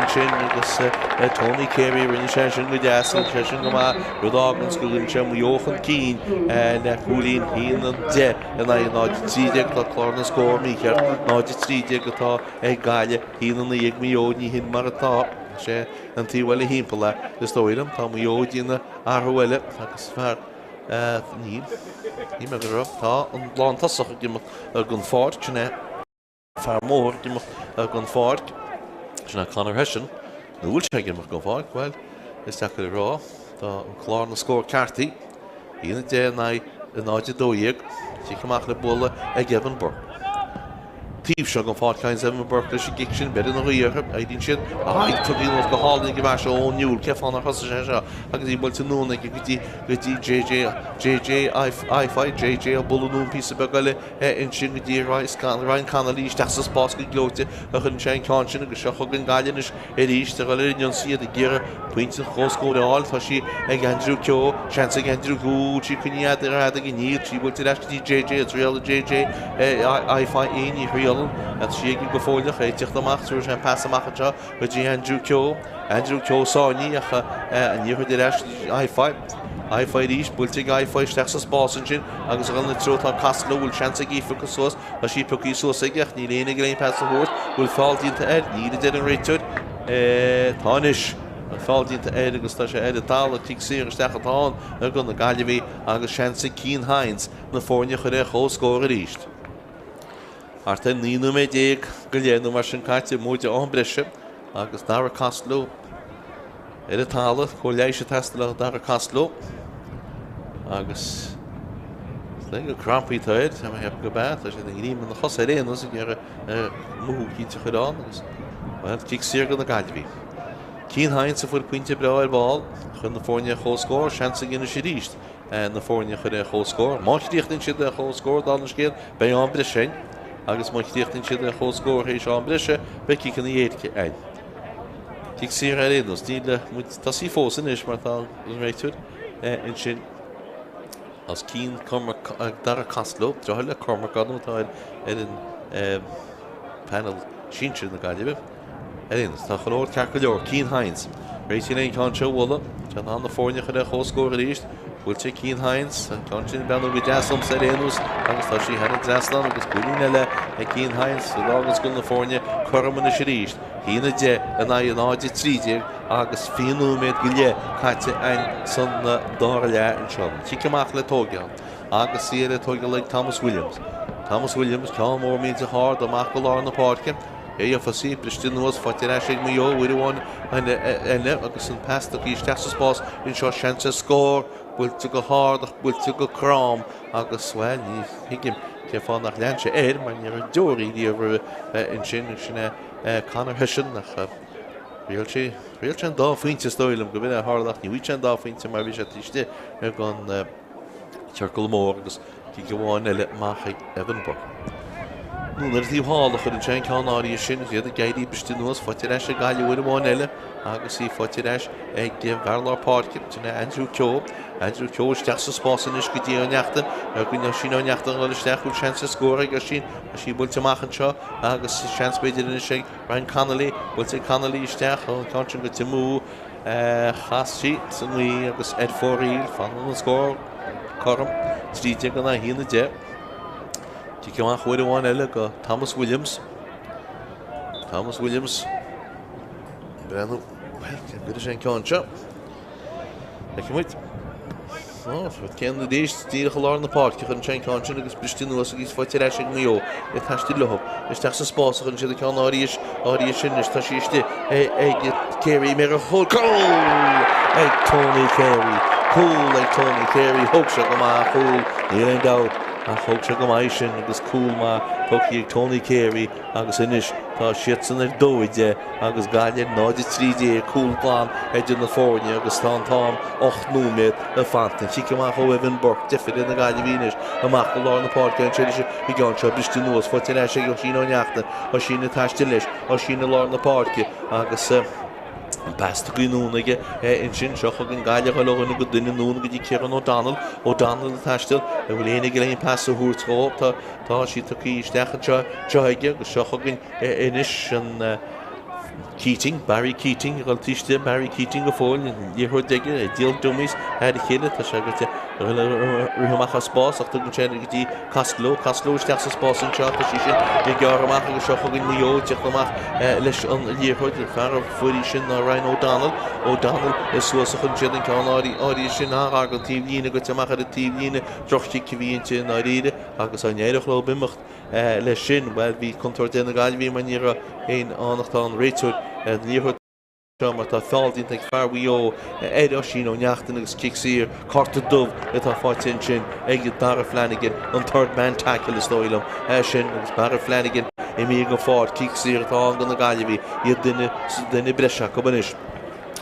ansin agus Tony Carey, rinne sé sin go deas, rinne sé sin go maith, rud a fháganns go gcuireann sé Maigh Eo chun cinn le cúilín 1-10 in aghaidh 0-13, tá clár na scór mícheart, 0-13 atá ag Gaillimh. 1-9 ag Maigh Eo, ní hin mar atá sé an taobh eile thimpeall air, is dóigh liom. Tá Maigh Eo ag déanamh athrú eile agus fear, níl, ní mé go raibh, tá an lántosach ag imeacht den pháirc, sin é fear mór ag imeacht den pháirc, sin é Conor Hession, nó bhfuil sé ag imeacht den pháirc? Bhuel, is deacair a rá, tá an clár na scór ceartaithe. 1-10 in aghaidh 0-12. Cic amach le bualadh ag Evan Burke. Taobh seo den pháirc théanns Evan Burke leis an gcic sin. Beireann an ghaoth orthu. Éiríonn siad. Aghaidh tugtha anuas go hálainn ag an bhfear seo Eoin Newell. Cé fáth nár thosaigh sé seo agus í buailte anonn aige go dtí go dtí JJ JJ Eiffe JJ ag bualadh anonn píosa beag eile ansin go dtí Ryan Connolly isteach sa spás go gleoite a chuireann sé an ceann sin agus seo chugainn Gaillimh anois Arís, ag dul ar an ionsaí, iad ag iarraidh pointe an chomhscóir a fháil. Tá sí ag Andrew Keogh. Seans ag Andrew Keogh. Sí coinnithe fhada aige. Níl. Sí buailte ar ais go dtí JJ. Ag triail JJ Eiffe. Ní thriaileann. O'Donnell. Tá sí aige go fóilleach, é ag tíocht amach, tabharfaidh sé an pas amach anseo go dtí Andrew Keogh. Andrew Keogh sáinnithe ach an liathróid ar ais go dtí Aoife. Aoife arís, buailte ag Aoife isteach sa spás ansin agus ag dul ina treo tá Costello, bhfuil seans ag Aoife piocadh suas, tá sí pioctha suas aige ach níl éinne ag aon pas a thabhairt, bhfuil feall déanta air? Níl a deir an réiteoir. Tá anois. Tá feall déanta air agus tá sé ar an talamh, cic saor isteach atá ann do na Gaillimhigh agus seans ag Cian Hynes na foirne a chur ar comhscór arís. Thart ar 19 nóiméad go leith nó mar sin caite, móide am breise agus Dara Costello ar an talamh, cóir leighis ag teastáil ó Dara Costello agus is léir gur crampaí atá air, tá mé ag ceapadh gurb ea, tá sé ina ghreim ina chosa ar aon nós ag iarraidh mothú eicínt a chur ann agus, bhuel, cic saor do na Gaillimhigh. Cian Hynes a fuair pointe breá ar ball, chun na foirne ar comhscór, seans aige anois arís na foirne a chur ar comhscór. Má chríochnaíonn siad ar comhscór, dála an scéil, beidh am breise ann agus má chríochnaíonn siad ar comhscór théis am breise, beidh ciceanna éirice ann. Cic saor ar aon nós, níl muid tosaithe fós anois mar tá an réiteoir ansin os cionn Cormac, Dara Costello, deartháir le Cormac ar ndóigh atá ar an panel sinsir na Gaillimhe. Ar aon nós, tá chuile shórt ceart go leor. Cian Hynes. Réitigh an ceann seo a bhualadh. Tá in ann na foirne a chur ar comhscór arís. Buailte ag Cian Hynes. An ceann sin ag breathnú go deas liomsa ar aon nós agus tá sí thar an trasnán agus cúilín eile ag Cian Hynes. A d'fháganns go bhfuil na foirne cothrom anois arís. 1-10 in aghaidh 0-13 agus 20 nóiméad go leith caite againn san dara leath anseo. An cic amach le tógáil. Agus í le tógáil ag Thomas Williams. Thomas Williams, ceann mór millteach ard amach go lár na páirce. É gheofas í, briste anuas, faighte ar ais ag Maigh Eo uair amháin eile agus an pas tugtha isteach sa spás anseo, seans ar scór, buailte go hard ach buailte go crom agus, bhuel, ní thuigim cén fáth nach lean sé air mar ní raibh deoraí riamh roimhe ansin, sin é Conor Hession ach riail sé, riail sé an dá phointe is dóigh liom go b'in é a tharla ach ní bhfaighidh sé an dá phointe mar bhí sé taobh istigh den ciorcal mór agus Cic amháin eile amach ag Evan Burke. Anonn ar an taobh thall a chuireann sé an ceann áirithe sin agus iad ag éirí briste anuas, faighte ar ais ag Gaillimh uair amháin eile agus í faighte ar ais ag fear lár páirce, sin é Andrew Keogh. Andrew Keogh isteach sa spás anois go dtí Ó Neachtain, ar go Oisín Ó Neachtain a dhul isteach, bhfuil seans ar scór ag Oisín, tá sí buailte amach anseo agus seans b'fhéidir anois ag Ryan Connolly, buailte ag Connolly isteach, an ceann sin goite amú. Chas sí sa ngaoth agus ar fóraoil, fanann an scór cothrom, 13 in aghaidh 1, 10. Cic amach uair amháin eile go Thomas Williams. Thomas Williams. Breathnú, bhuel, cén gcuirfidh sé an ceann seo? Feicfidh muid. Ó, rud céanna arís, díreach i lár na páirce, chuireann sé an ceann sin agus briste anuas agus faighte ar ais ag Maigh Eo, ag taisteal leo. Isteach sa spás a chuireann siad an ceann arís, arís sin anois, tá sí istigh ag Carey, méara chúl, cúl ag Tony Carey, cúl ag Tony Carey, thóg sé go maith an cúl, níl aon dabht ach thóg sé go maith sin agus cúl maith tugtha ag Tony Carey agus anois tá siadsan ar 2-10 agus Gaillimh 0-13, cúl glan idir na foirne agus tá an t-am 8 nóiméad le fanacht. An chic amach ó Evan Burke, deifir ar na Gaillimhigh anois, amach go lár na páirce ansin leis an gceann seo briste anuas, faighte ar ais ag Oisín Ó Neachtain, Oisín ag taisteal leis, Oisín i lár na páirce agus an pas tugtha anonn aige ansin. Seo chugainn Gaillimh ó dhuine go duine anonn go dtí Kieran O'Donnell, O'Donnell ag taisteal, an bhfuil éinne ag aon pas a thabhairt dhó? Tá, tá sí tugtha isteach anseo aige agus seo chugainn anois an Keating, Barry Keating, ag dul taobh istigh, Barry Keating go fóill, an liathróid aige, ag díol dummies thar a chéile, tá sé ag rith amach as spás ach tugann sé go dtí Costello, Costello isteach sa spás anseo, tá sí sin ag gearradh amach agus seo chugainn Maigh Eo ag tíocht amach leis an liathróid, an fear a fuair í sin ná Ryan O'Donnell, O'Donnell is suas a chuireann siad an ceann áirithe sin thar an taobh líne, goite amach ar an taobh líne, droch-chic a bhí inti i ndáiríre agus dá n-éireodh leo imeacht leis sin, bhuel, bhí contúirt ar na Gaillimhigh mar ní raibh aon fhánacht ann réiteoir ar an liathróid seo mar tá feall déanta ag fear Mhaigh Eo ar Oisín Ó Neachtain agus cic saor, cárta dubh atá faighte ansin ag Dara Flanagan, an third man tackle is dóigh liom é sin agus Dara Flanagan imithe den pháirc, cic saor atá ann do na Gaillimhigh, iad duine, duine breise acu anois.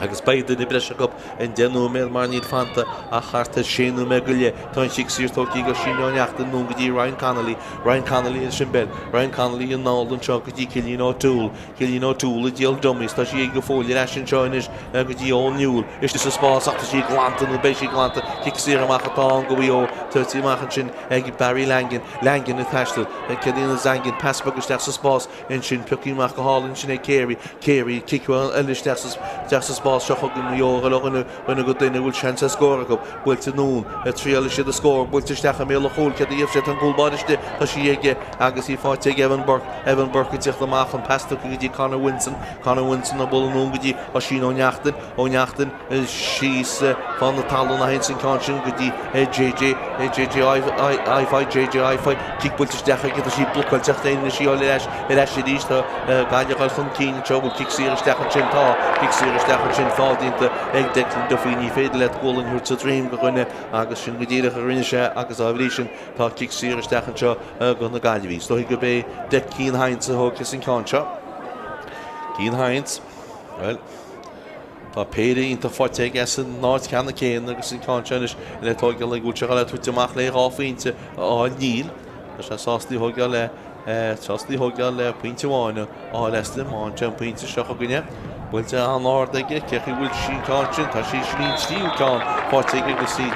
Agus beidh duine breise acu in 10 nóiméad mar níl fanta ach thart ar 6 nóiméad go leith. Tá an chic saor tógtha ag Oisín Ó Neachtain anonn go dtí Ryan Connolly. Ryan Connolly leis an bpeil. Ryan Connolly anall anseo go dtí Cillian O'Toole. Cillian O'Toole ag díol dummies. Tá sí aige go fóill ar ais anseo anois go dtí Eoin Newell. Istigh sa spás ach tá sí glanta nó beidh sí glanta. Cic saor amach atá ann go Mhaigh Eo. Tabhartha amach ansin ag Barry Langan. Langan ag taisteal. Céard a dhéanann Langan? Pas beag isteach sa spás. Ansin pioctha amach go hálainn ansin ag Carey. Carey, cic eile isteach sa spás seo chugainn Maigh Eo ag dul ó dhuine go duine bhfuil seans ar scór acu. Buailte anonn, triailfidh siad an scór, buailte isteach i mbéal an chúil, céard a gheobhaidh siad? Tá an cúl báire istigh, tá sí aige agus í faighte ag Evan Burke. Evan Burke ag tíocht amach, an pas tugtha go dtí Conor Winson. Conor Winson ag bualadh anonn go dtí Oisín Ó Neachtain. Ó Neachtain síos fá na talún a théanns an ceann sin go dtí JJ JJ Ifai JJ Ifai cic buailte isteach aige tá sí blocáilte ach déanann sí ar ais ar ais arís tá Gaillimh ag dul chun cinn anseo bhfuil cic saor isteach ansin tá cic saor isteach ansin feall déanta ag Declan Duffy ní féidir leat gualainn a thabhairt sa droim go dhuine agus sin go díreach a rinne sé agus dá bhrí sin tá cic saor isteach anseo go na Gaillimhigh. Is dóigh gurb é Cian Hynes a thógfas an ceann seo. Cian Hynes bhuel Tá péire iontach faighte aige as an áit cheana céanna agus an ceann seo anois le tóigeáil ag bhfuil sé le tabhairt amach le 2 phointe a fháil. Níl. Tá sé sásta í thóigeáil le sásta í thóigeáil le pointe amháin a fháil aisti. Má fhaigheann sé an pointe seo chugainne. Buailte an-ard aige. Cé chaoi bhfuil sí an ceann sin? Tá sí sin an tríú ceann faighte aige agus í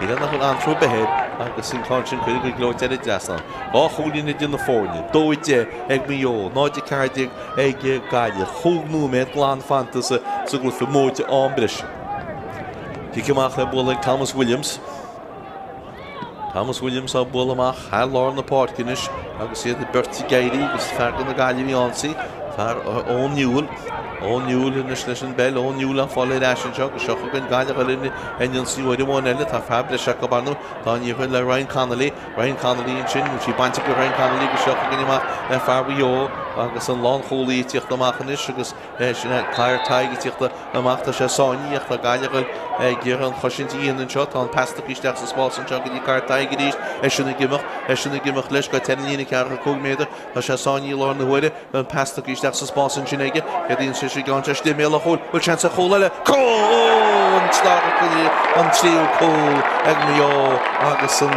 Níl nach bhfuil antró ar bith air agus an ceann sin cuireadh go gleoite ar an dtrasnán. 2 chúilín idir na foirne. 2-10 ag Maigh Eo, 0-14 ag Gaillimh. Chúig nóiméad glan fanta sa gcluiche móide am breise. Cic amach le bualadh ag Thomas Williams. Thomas Williams á bualadh amach thar lár na páirce anois agus iad beirt ag éirí agus fear de na Gaillimhigh á ionsaí, fear Eoin Newell. Eoin Newell anois leis an bpeil, Eoin Newell á fáil ar ais anseo agus seo chugainn Gaillimh ag dul ar an ionsaí uair amháin eile. Tá fear breise acu ar ndóigh. Tá an liathróid le Ryan Connolly. Ryan Connolly ansin, bhfuil sí bainte ag Ryan Connolly agus seo chugainn amach le fear Mhaigh Eo agus an lánchúlaí ag tíocht amach anois agus sin é Claire Tighe ag tíocht amach. Tá sé sáinnithe ach tá Gaillimh ag dul ag iarraidh an chosaint a dhéanamh anseo. Tá an pas tugtha isteach sa spás anseo go dtí Claire Tighe arís. Eisean ag imeacht, eisean ag imeacht leis go ar an líne 45 méadar. Tá sé sáinnithe i láthair na huaire. An pas tugtha isteach sa spás ansin aige. Céard a dhéanann sé sin? Geann sé istigh i mbéal an chúil. Bhfuil seans ar chúl eile? Cúl! An dara cúl, an tríú cúl ag Maigh Eo agus an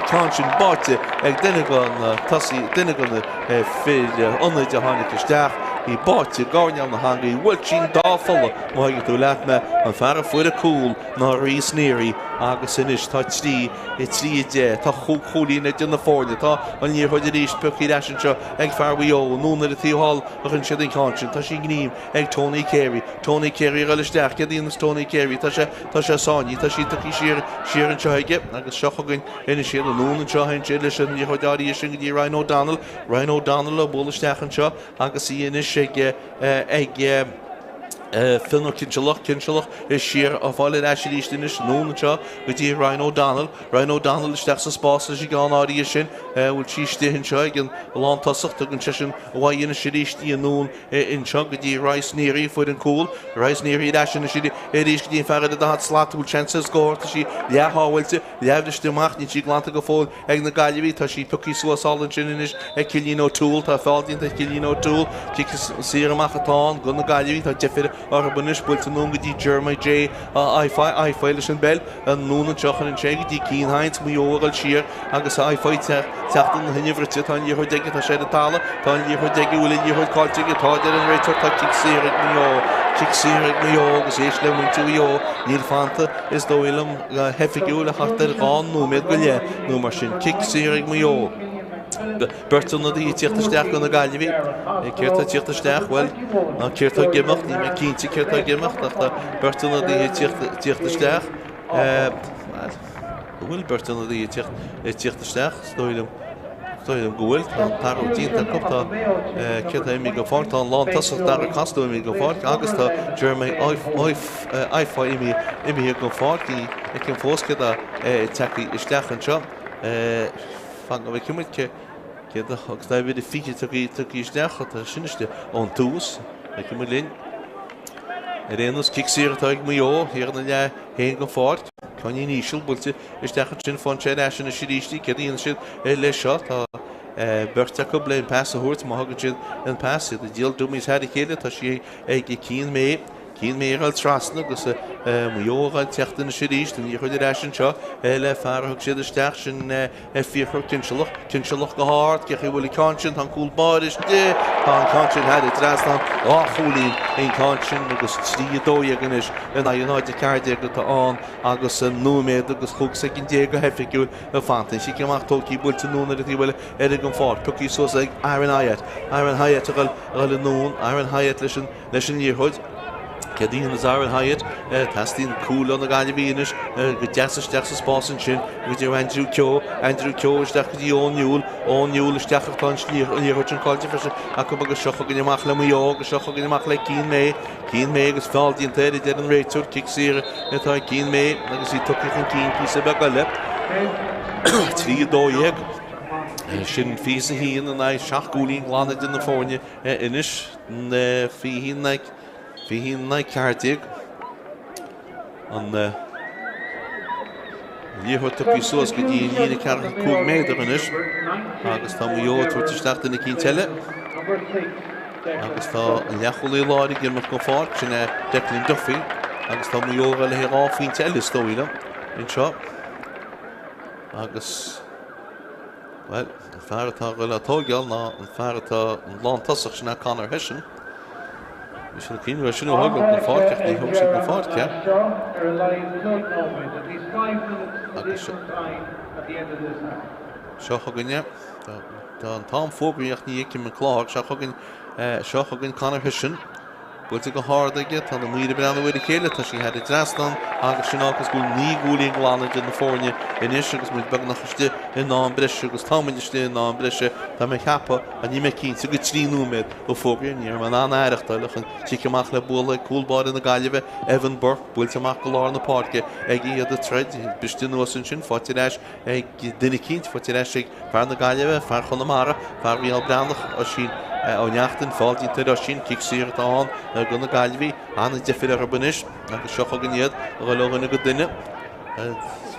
ceann sin báite ag duine de na tosaí, duine de na fir ionaid a tháinig isteach. Í báite i gcoirnéal na heangaí. Bhuail sí an dá pholla, má thuigeann tú leat mé. An fear a fuair an cúl ná Rhys Neary agus anois tá 3, 3, 10. Tá chúig chúilín idir na foirne. Tá an liathróid arís pioctha ar ais anseo ag fear Mhaigh Eo. Anonn ar an taobh thall a chuireann siad an ceann sin. Tá sí i ngreim ag Tony Carey. Tony Carey ag dul isteach. Céard a dhéanas Tony Carey? Tá sé, tá sé sáinnithe. Tá sí tugtha siar, siar anseo aige agus seo chugainn anois iad. Anonn anseo a théann siad leis an liathróid áirithe sin go dtí Ryan O'Donnell. Ryan O'Donnell ag bualadh isteach anseo agus í anois ag, ag, Fionn Cinnsealach, Cinnsealach siar á fáil ar ais arís anois, anonn anseo go dtí Ryan O'Donnell. Ryan O'Donnell isteach sa spás leis an gceann áirithe sin. Bhfuil sí istigh anseo ag an lántosach. Tugann seisean uaidh anois arís í anonn anseo go dtí Rhys Neary a fuair an cúl. Rhys Neary ar ais anois arís go dtí an fear ar an daichead slat. Bhfuil seans ar scór? Tá sí leath-shábháilte, leathbhriste amach. Níl sí glanta go fóill ag na Gaillimhigh. Tá sí pioctha suas thall ansin anois ag Cillian O'Toole. Tá feall déanta ag Cillian O'Toole. Cic saor amach atá ann do na Gaillimhigh. Tá deifir orthu anois. Buailte anonn go dtí Jeremiah J. Ifai. Ifai leis an bpeil. Anonn anseo chuireann sé go dtí Cian Hynes. Maigh Eo ag dul siar agus Ifai ag teacht ina thine bhruite. Tá an liathróid aige. Tá sé ar an talamh. Tá an liathróid aige. Bhfuil an liathróid caillte aige? Tá, a deir an réiteoir. Tá cic saor ag Maigh Eo. Cic saor ag Maigh Eo agus éist le muintir Mhaigh Eo. Níl fanta, is dóigh liom, go hoifigiúil ach thart ar dhá nóiméad go leith nó mar sin. Cic saor ag Maigh Eo. Beirt ionadaí ag tíocht isteach do na Gaillimhigh. Céard tá ag tíocht isteach? Bhuel, ná céard tá ag imeacht, níl mé cinnte céard tá ag imeacht ach tá beirt ionadaí ag tíocht isteach. Bhuel, an bhfuil beirt ionadaí ag tíocht isteach? Is dóigh liom. Is dóigh liom go bhfuil. Tá an t-athrú déanta acu. Tá céard tá imithe den pháirc? Tá an lántosach Dara Costello imithe den pháirc agus tá Jeremy Ifai imithe den pháirc. Ní fheicim fós céard atá tagtha isteach anseo. Fan go bhfeicfidh muid céard agus tá uimhir 20 tugtha isteach. Tá sin istigh ón tús. Feicfidh muid linn. Ar aon nós, cic saor atá ag Maigh Eo thiar ina leath féin den pháirc. Ceainnín íseal buailte isteach ansin, faigheann sé ar ais anois arís í. Céard a dhéanann siad leis seo? Tá beirt acu le an pas a thabhairt. Má thugann siad an pas, iad ag díol dummies thar a chéile. Tá sí ag Cian May. Cian May ag dul trasna agus Maigh Eo ag dul teacht anois arís. An liathróid ar ais anseo le fear a thug siad isteach, sin Fiachra Cinsealach. Cinsealach go hard, cé chaoi a bhfuil an ceann sin? Tá an cúl báire istigh, tá an ceann sin thar an trasnán, 2 chúilín an ceann sin agus 3 12 anois in aghaidh 0 14 atá ann agus nóiméad agus 15 soicind go hoifigiúil fanta. An chic amach tógtha buailte anonn ar an taobh eile ar an pháirc, pioctha suas ag Aaron Hyatt. Aaron Hyatt ag dul anonn, Aaron Hyatt leis an. Leis an liathróid, céard a dhéanfas Aaron Hyatt? Teastaíonn cúl ó na Gaillimhigh anois go deas isteach sa spás ansin go dtí Andrew Keogh. Andrew Keogh isteach go dtí Eoin Newell. Eoin Newell isteach ach tá an liathróid sin caillte freisin acu agus seo chugainn amach le Maigh Eo agus seo chugainn amach le Cian May. Cian May agus feall déanta air a deir an réiteoir. Cic saor atá ag Cian May agus í tugtha chun cinn píosa beag eile. 3 12. Sin 21 in aghaidh 7 gcúilín glan idir na foirne anois. 21 in aghaidh 14. An liathróid tugtha suas go dtí an líne 45 méadar anois agus tá Maigh Eo ag tabhairt isteach duine eicínt eile. Agus tá an leathchúlaí láir ag imeacht den pháirc, sin é Declan Duffy, agus tá Maigh Eo le haghaidh dhá phointe eile is dóigh liom anseo. Agus Bhuel, an fear atá ag dul á tóigeáil ná an fear atá an lántosach, sin é Conor Hession. Bhí siad ag cuimhneamh air sin a thógáil den pháirc ach ní thóg siad den pháirc é. Agus seo chugainn é. Tá an t-am fógraithe ach ní fheicim an clog. Seo chugainn, seo chugainn Conor Hession. Buailte go hard aige, tá na maoir ag breathnú ar a chéile, tá sí thar an dtrasnán agus sin fágfas go bhfuil 9 gcúilín glan idir na foirne anois agus muid beagnach istigh in am breise agus tá muid istigh in am breise, tá mé ag ceapadh, ach níl mé cinnte, go 3 nóiméad a fógraíodh, ní raibh mé in ann aireachtáil ach an cic amach le bualadh ag cúl báire na Gaillimhe, Evan Burke, buailte amach go lár na páirce ag iad ag troid, briste anuas ansin, faighte ar ais ag duine eicínt, faighte ar ais ag fear na Gaillimhe, fear Chonamara, fear Mhícheál Breathnach, Oisín Ó Neachtain, feall déanta ar Oisín, cic saor atá ann do na Gaillimhigh, an-deifir orthu anois agus seo chugainn iad a dhul ó dhuine go duine.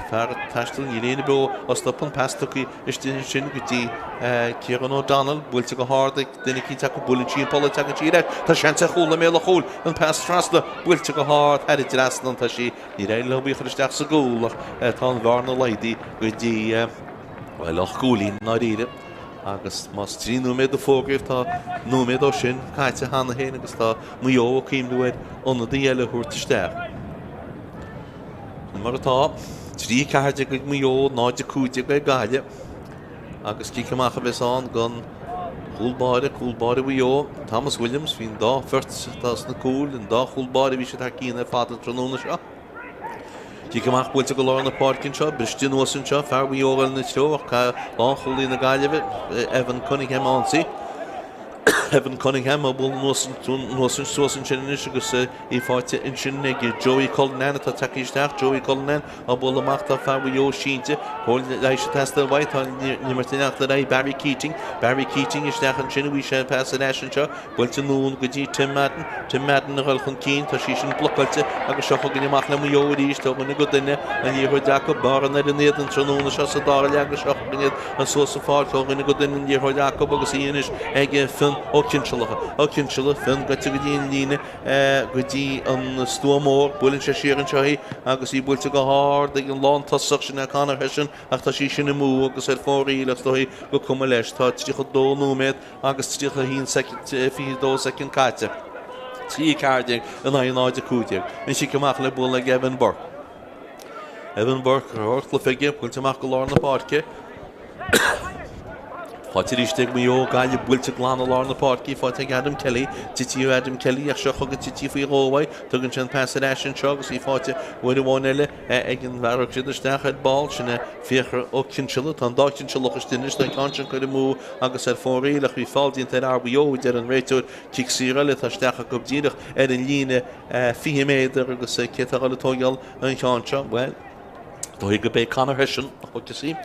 Fear ag taisteal, níl éinne beo á stop, an pas tugtha istigh ansin go dtí Ciarán O'Donnell, buailte go hard ag duine eicínt acu, buaileann sí an polla, tagann sí ar ais, tá seans ar chúl i mbéal an chúil, an pas trasna, buailte go hard thar an dtrasnán, tá sí Níor éirigh leo í a chur isteach sa gcúl ach tá an bhearna laghdaithe go dtí, bhuel, 8 gcúilín i ndáiríre agus más 3 nóiméad a fógraíodh tá nóiméad ó sin caite cheana féin agus tá Maigh Eo ag cuimhniú ar ionadaí eile a thabhairt isteach. Sin mar atá, 3 14 ag Maigh Eo, 0 15 ag Gaillimh. Agus cic amach a bheas ann don chúl báire, cúl báire Mhaigh Eo, Thomas Williams. Bhí an dá bheirt atá sna cúil, an dá chúl báire, bhí siad thar cionn ar fad an tráthnóna seo. Cic amach buailte go lár na páirce anseo, briste anuas anseo, fear Mhaigh Eo ina treo ach lánchúlaí na Gaillimhe, Evan Cunningham ann. Evan Cunningham á bualadh anuas anuas suas ansin anois agus í faighte ansin ag Joey Cullinan atá tagtha isteach. Joey Cullinan á bualadh amach tá fear Mhaigh Eo sínte. Cóir leighis ag teastáil uaidh. Tá an imirt ag leanacht ar aghaidh. Barry Keating. Barry Keating isteach ansin. Bhí sé an pas ar ais anseo. Buailte anonn go dtí Tim Madden. Tim Madden a dhul chun cinn. Tá sí sin blocáilte agus seo chugainn amach le Maigh Eo arís. Ó dhuine go duine an liathróid acu. Bearna ar an éadan tráthnóna seo sa dara leath agus seo chugainn iad. Suas an pháirc ó dhuine go duine an liathróid acu agus í anois ag Fionn Ó Cinnsealacha. Ó Cinnsealaigh, Fionn gaibhte go dtí an líne, go dtí an stua mór. Buaileann sé siar anseo í agus í buailte go hard ag an lántosach, sin é Conor Hession, ach tá sí sin amú agus ar fóraoil ach is dóigh gur cuma leis. Tá 32 nóiméad agus 31 soicind, 22 soicind caite. 3 14 in aghaidh 0 15. An cic amach le bualadh ag Evan Burke. Evan Burke, ardchluiche aige, buailte amach go lár na páirce. Faighte arís ag Maigh Eo, Gaillimh buailte glan i lár na páirce, faighte ag Adam Kelly. Tití ó Adam Kelly ach seo chugainn tití faoi dhó uaidh. Tugann sé an pas ar ais anseo agus í faighte uair amháin eile ag an bhfear a thug siad isteach ar ball, sin é Fiachra Ó Cinnsealaigh. Tá an dá Chinsealach istigh anois, tá an ceann sin curtha amú agus ar fóraoil ach bhí feall déanta ar fhear Mhaigh Eo, a deir an réiteoir. Cic saor eile atá isteach acu díreach ar an líne 20 méadar agus cé atá ag dul ag tóigeáil an ceann seo? Bhuel, dóigh go b'é Conor Hession a thógfas í.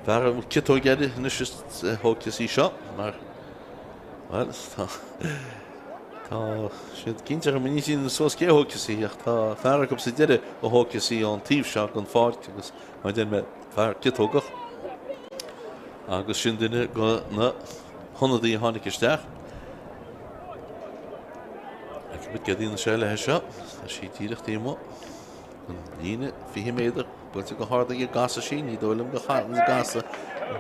Fear a bhfuil ciotóg air anois a thógfas í seo mar, bhuel, tá, tá siad cinnte go mbainfidh suas cé a thógfas í ach tá fear acu sa deireadh a thógfas í ón taobh seo den pháirc agus mar a deir mé, fear ciotógach agus sin duine de na hionadaithe a tháinig isteach. Feicfimid céard a dhéanfaidh sé leis seo. Tá sí díreach taobh amuigh den líne 20 méadar. Buailte go hard aige, an gcasfaidh sí, ní dóigh liom go gcasfaidh.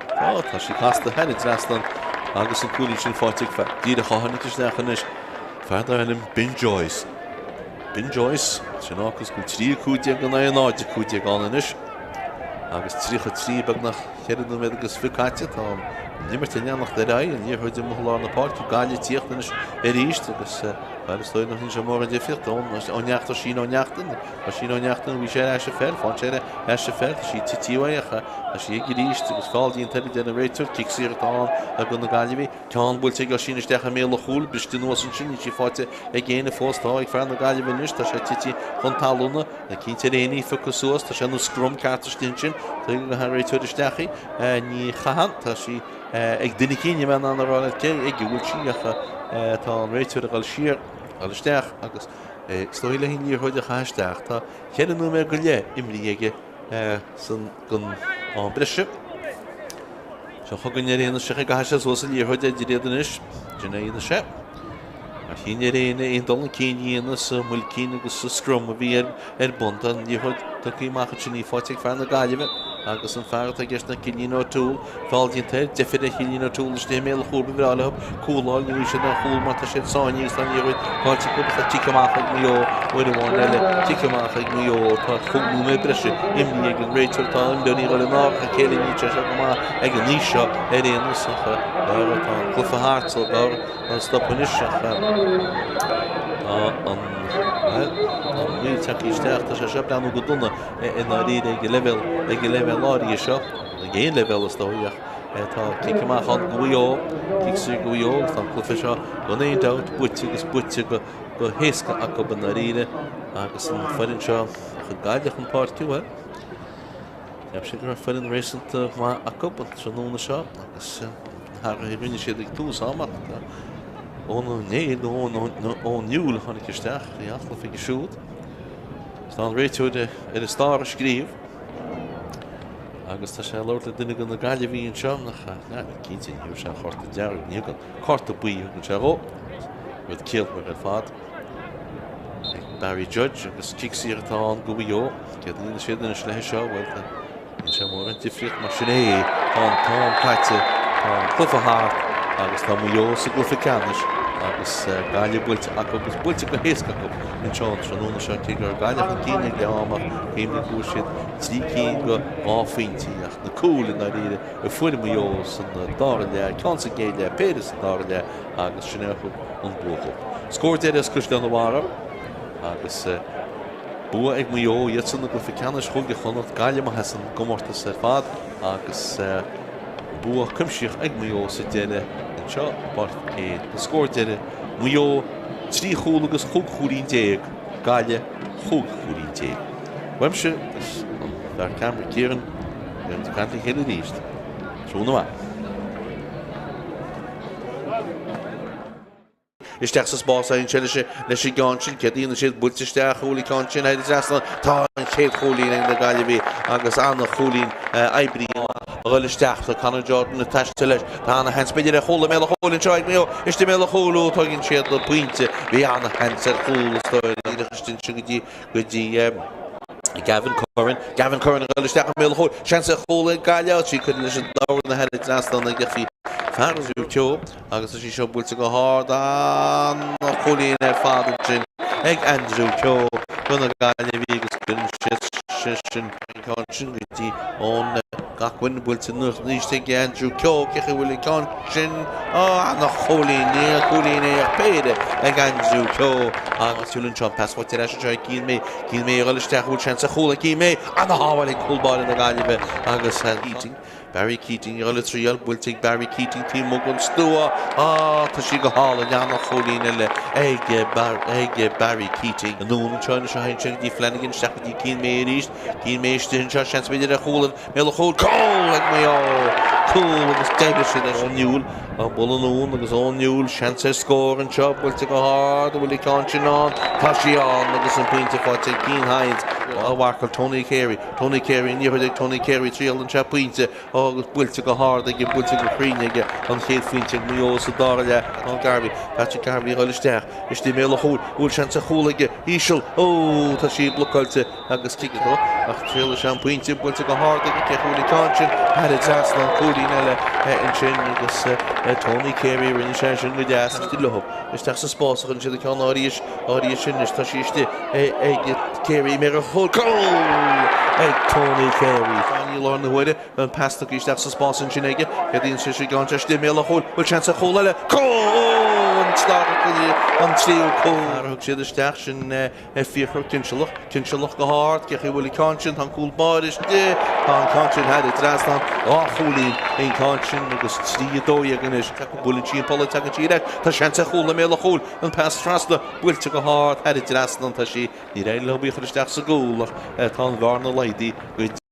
Tá, tá sí casta thar an dtrasnán agus an cúilín sin faighte ag fear díreach a tháinig isteach anois, fear darb ainm Ben Joyce. Ben Joyce, sin fhágas go bhfuil 3 15 in aghaidh 0 15 ann anois agus 33 beagnach 4 nóiméad agus 20 caite. Tá an imirt ag leanacht ar aghaidh, an liathróid amuigh i lár na páirce, Gaillimh ag tíocht anois arís agus bhuel is dóigh nach ndéanann sé mórán difríocht Ó Neachtain, Oisín Ó Neachtain, Oisín Ó Neachtain, bhí sé ar ais an pheil, faigheann sé ar ais an pheil, tá sí tite uaidh ach tá sí aige arís agus feall déanta air a deir an réiteoir, cic saor atá ann do na Gaillimhigh. Ceann buailte ag Oisín isteach i mbéal an chúil, briste anuas ansin, níl sí faighte ag éinne fós, tá ag fear na Gaillimhe anois, tá sé tite chun talúna, cinnte ar éinne í a phiocadh suas, tá sé ina scrum ceart istigh ansin, tuige gur tharraing an réiteoir isteach í, ní chaitheann, tá sí ag duine eicínt, níl mé in ann a rá leat cé ag a bhfuil sí ach tá an réiteoir ag dul siar, ag dul isteach agus is dóigh léi an liathróid a chaitheamh isteach. Tá cheithre nóiméad go leith imrithe aige san den am breise. Seo chugainn ar aon nós ag caitheamh sé suas an liathróid idir iad anois. Sin é a dhéanfaidh sé. Ar chinn ar éinne aon dul chun cinn a dhéanamh sa mbuailcín agus sa scrum a bhí ar bun. Tá an liathróid tugtha amach ansin í faighte ag fear na Gaillimhe agus an fear atá i gceist ná Cillian O'Toole. Feall déanta air, deifir ar Chillian O'Toole istigh i mbéal an chúil ba bhreá leo cúl a fháil, ní bhfaighidh siad aon chúl mar tá siad sáinnithe agus tá an liathróid caillte acu agus tá cic amach ag Maigh Eo uair amháin eile, cic amach ag Maigh Eo, tá chúig nóiméad breise imrithe ag an réiteoir, tá imreoirí ag dul in árach a chéile, níl sé seo go maith ag an aois seo ar aon nós ach b'fhearr tá an cluiche thart so b'fhearr an stop anois ach tá an bhuel tá an moill tagtha isteach, tá sé seo ag breathnú go dona i ndáiríre ag an leibhéal ag an leibhéal áirithe seo. Ag aon leibhéal is dóigh ach tá cic amach ann do Mhaigh Eo, cic saor do Mhaigh Eo agus tá an cluiche seo gan aon dabht buaite agus buaite go héasca acu i ndáiríre agus an foireann seo a chuir Gaillimh chun páirce, bhuel, cheap sé go raibh foireann réasúnta maith acu an tráthnóna seo agus na hathruithe a rinne siad ag tús ama ach tá Eoin Ó Néill nó Eoin Newell a tháinig isteach, bhí an-chluiche aige siúd. Tá an réiteoir ar an stair a scríobh. Agus tá sé ag labhairt le duine de na Gaillimhigh anseo, nach ea? Cinnte, ní thabharfaidh sé an chárta dearg, ní thugann. Cárta buí a thugann sé dhó. Rud ciallmhar ar fad ag Barry Judge agus cic saor atá ann do Mhaigh Eo. Céard a dhéanfaidh siad anois leis seo? Bhuel, tá Níl sé mórán difríocht mar sin é. Tá an t-am caite, tá an cluiche thart agus tá Maigh Eo sa gcluiche ceannais agus Gaillimh buailte acu agus buailte go héasca acu anseo an tráthnóna seo cé go raibh Gaillimh chun cinn ag leath ama cuimhnigh go bhfuair siad 3 cinn go 2 phointe ach na cúil i ndáiríre a fuair Maigh Eo san dara leath, ceann sa gcéad leath, péire sa dara leath agus sin é a thug an bua dhóibh. Scór deiridh as Caisleán an Bharraigh agus. Bua ag Maigh Eo, iadsan i gcluiche ceannais Chúige Chonnacht, Gaillimh amach as an gcomórtas ar fad agus bua cuimsitheach ag Maigh Eo sa deireadh anseo i bPáirc Mhic Éil. An scór deiridh, Maigh Eo 3 chúl agus 15 chúilín, Gaillimh 15 chúilín. Uaimse agus an fear ceamara Ciaran, beimid ag caint le chéile arís. Tráthnóna maith. Isteach sa spás a théann sé leis an gceann sin. Céard a dhéanann siad? Buailte isteach, an bhfuil an ceann sin thar an trasnán. Tá an chéad chúilín ag na Gaillimhigh agus an-chúilín oibrithe amach a dhul isteach. Tá Conor Jordan ag taisteal leis. Tá ana-sheans b'fhéidir ar chúl i mbéal an chúil anseo ag Maigh Eo. Istigh i mbéal an chúil, ó, tógann siad an pointe. Bhí ana-sheans ar chúl is dóigh díreach istigh anseo go dtí go dtí Gavin Curran. Gavin Curran ag dul isteach i mbéal an chúil. Seans ar chúl ag Gaillimh. Tá sí curtha leis an dorn thar an trasnán ag fear Andrew Keogh. Agus tá sí seo buailte go hard, an-chúilín ar fad ansin ag Andrew Keogh do na Gaillimhigh agus cuireann sé sin an ceann sin go dtí Eoin Gacquin buailte anuas arís ag Andrew Keogh, cé chaoi a bhfuil an ceann sin? Ó, an-chúilín, ní aon chúilín é ach péire ag Andrew Keogh agus siúl anseo, an pas faighte ar ais anseo ag Cian May, Cian May ag dul isteach, an bhfuil seans ar chúl ag Cian May? Ana-shábháil ag cúl báire na Gaillimhe agus Keating. Barry Keating ag dul ag triail, buailte ag Barry Keating taobh amuigh den stua. Á, tá sí go hálainn, an-chúilín eile ag Barry Keating. Anonn anseo anois a théann sé go dtí Flanagan, isteach go dtí Cian May arís. Cian May istigh anseo, seans b'fhéidir ar chúl i mbéal an chúil. Cúl ag Maigh Eo! Cúl agus d'oibrigh siad leis. Eoin Newell á bualadh anonn agus Eoin Newell, seans ar scór anseo, buailte go hard, an bhfuil an ceann sin ann? Tá sí ann agus an pointe faighte ag Cian Hynes. á mharcáil Tony Carey, Tony Carey, an liathróid ag Tony Carey, triaileann sé pointe agus buailte go hard aige, buailte go cruinn aige, an chéad phointe ag Maigh Eo sa dara leath. Tá Garvey, Patrick Garvey ag dul isteach, istigh i mbéal an chúil, bhfuil seans ar chúl aige, íseal, ó, tá sí blocáilte agus cic dó, ach triailfidh sé an pointe, buailte go hard aige, cé chaoi bhfuil an ceann sin thar an trasnán, cúilín eile ansin agus Tony Carey, rinne sé sin go deas, istigh leo, isteach sa spás a chuireann siad an ceann arís. Arís sin anois, tá sí istigh ag Carey i mbéal an chúil. Cúl ag Tony Carey. I láthair na huaire, an pas tugtha isteach sa spás ansin aige. Ceadaíonn sé sé gan sé istigh i mbéal an chúil. Bhfuil seans ar chúl eile? Cúl! An dara an tríú cúl. A thug siad isteach sin Fiachra Cinsealach. Cinsealach go hard. Cé chaoi bhfuil an ceann sin? Tá an cúl báire istigh. Tá an ceann sin thar an trasnán. Dhá chúilín an ceann sin agus 3-12 anois. Buaileann sí an polla, tagann sí ar ais. Tá seans ar chúl i mbéal an chúil. An pas trasna, buailte go hard thar an dtrasnán tá sí. Níor éirigh leo í a chur isteach sa gcúl ach tá an bhearna laghdaithe go.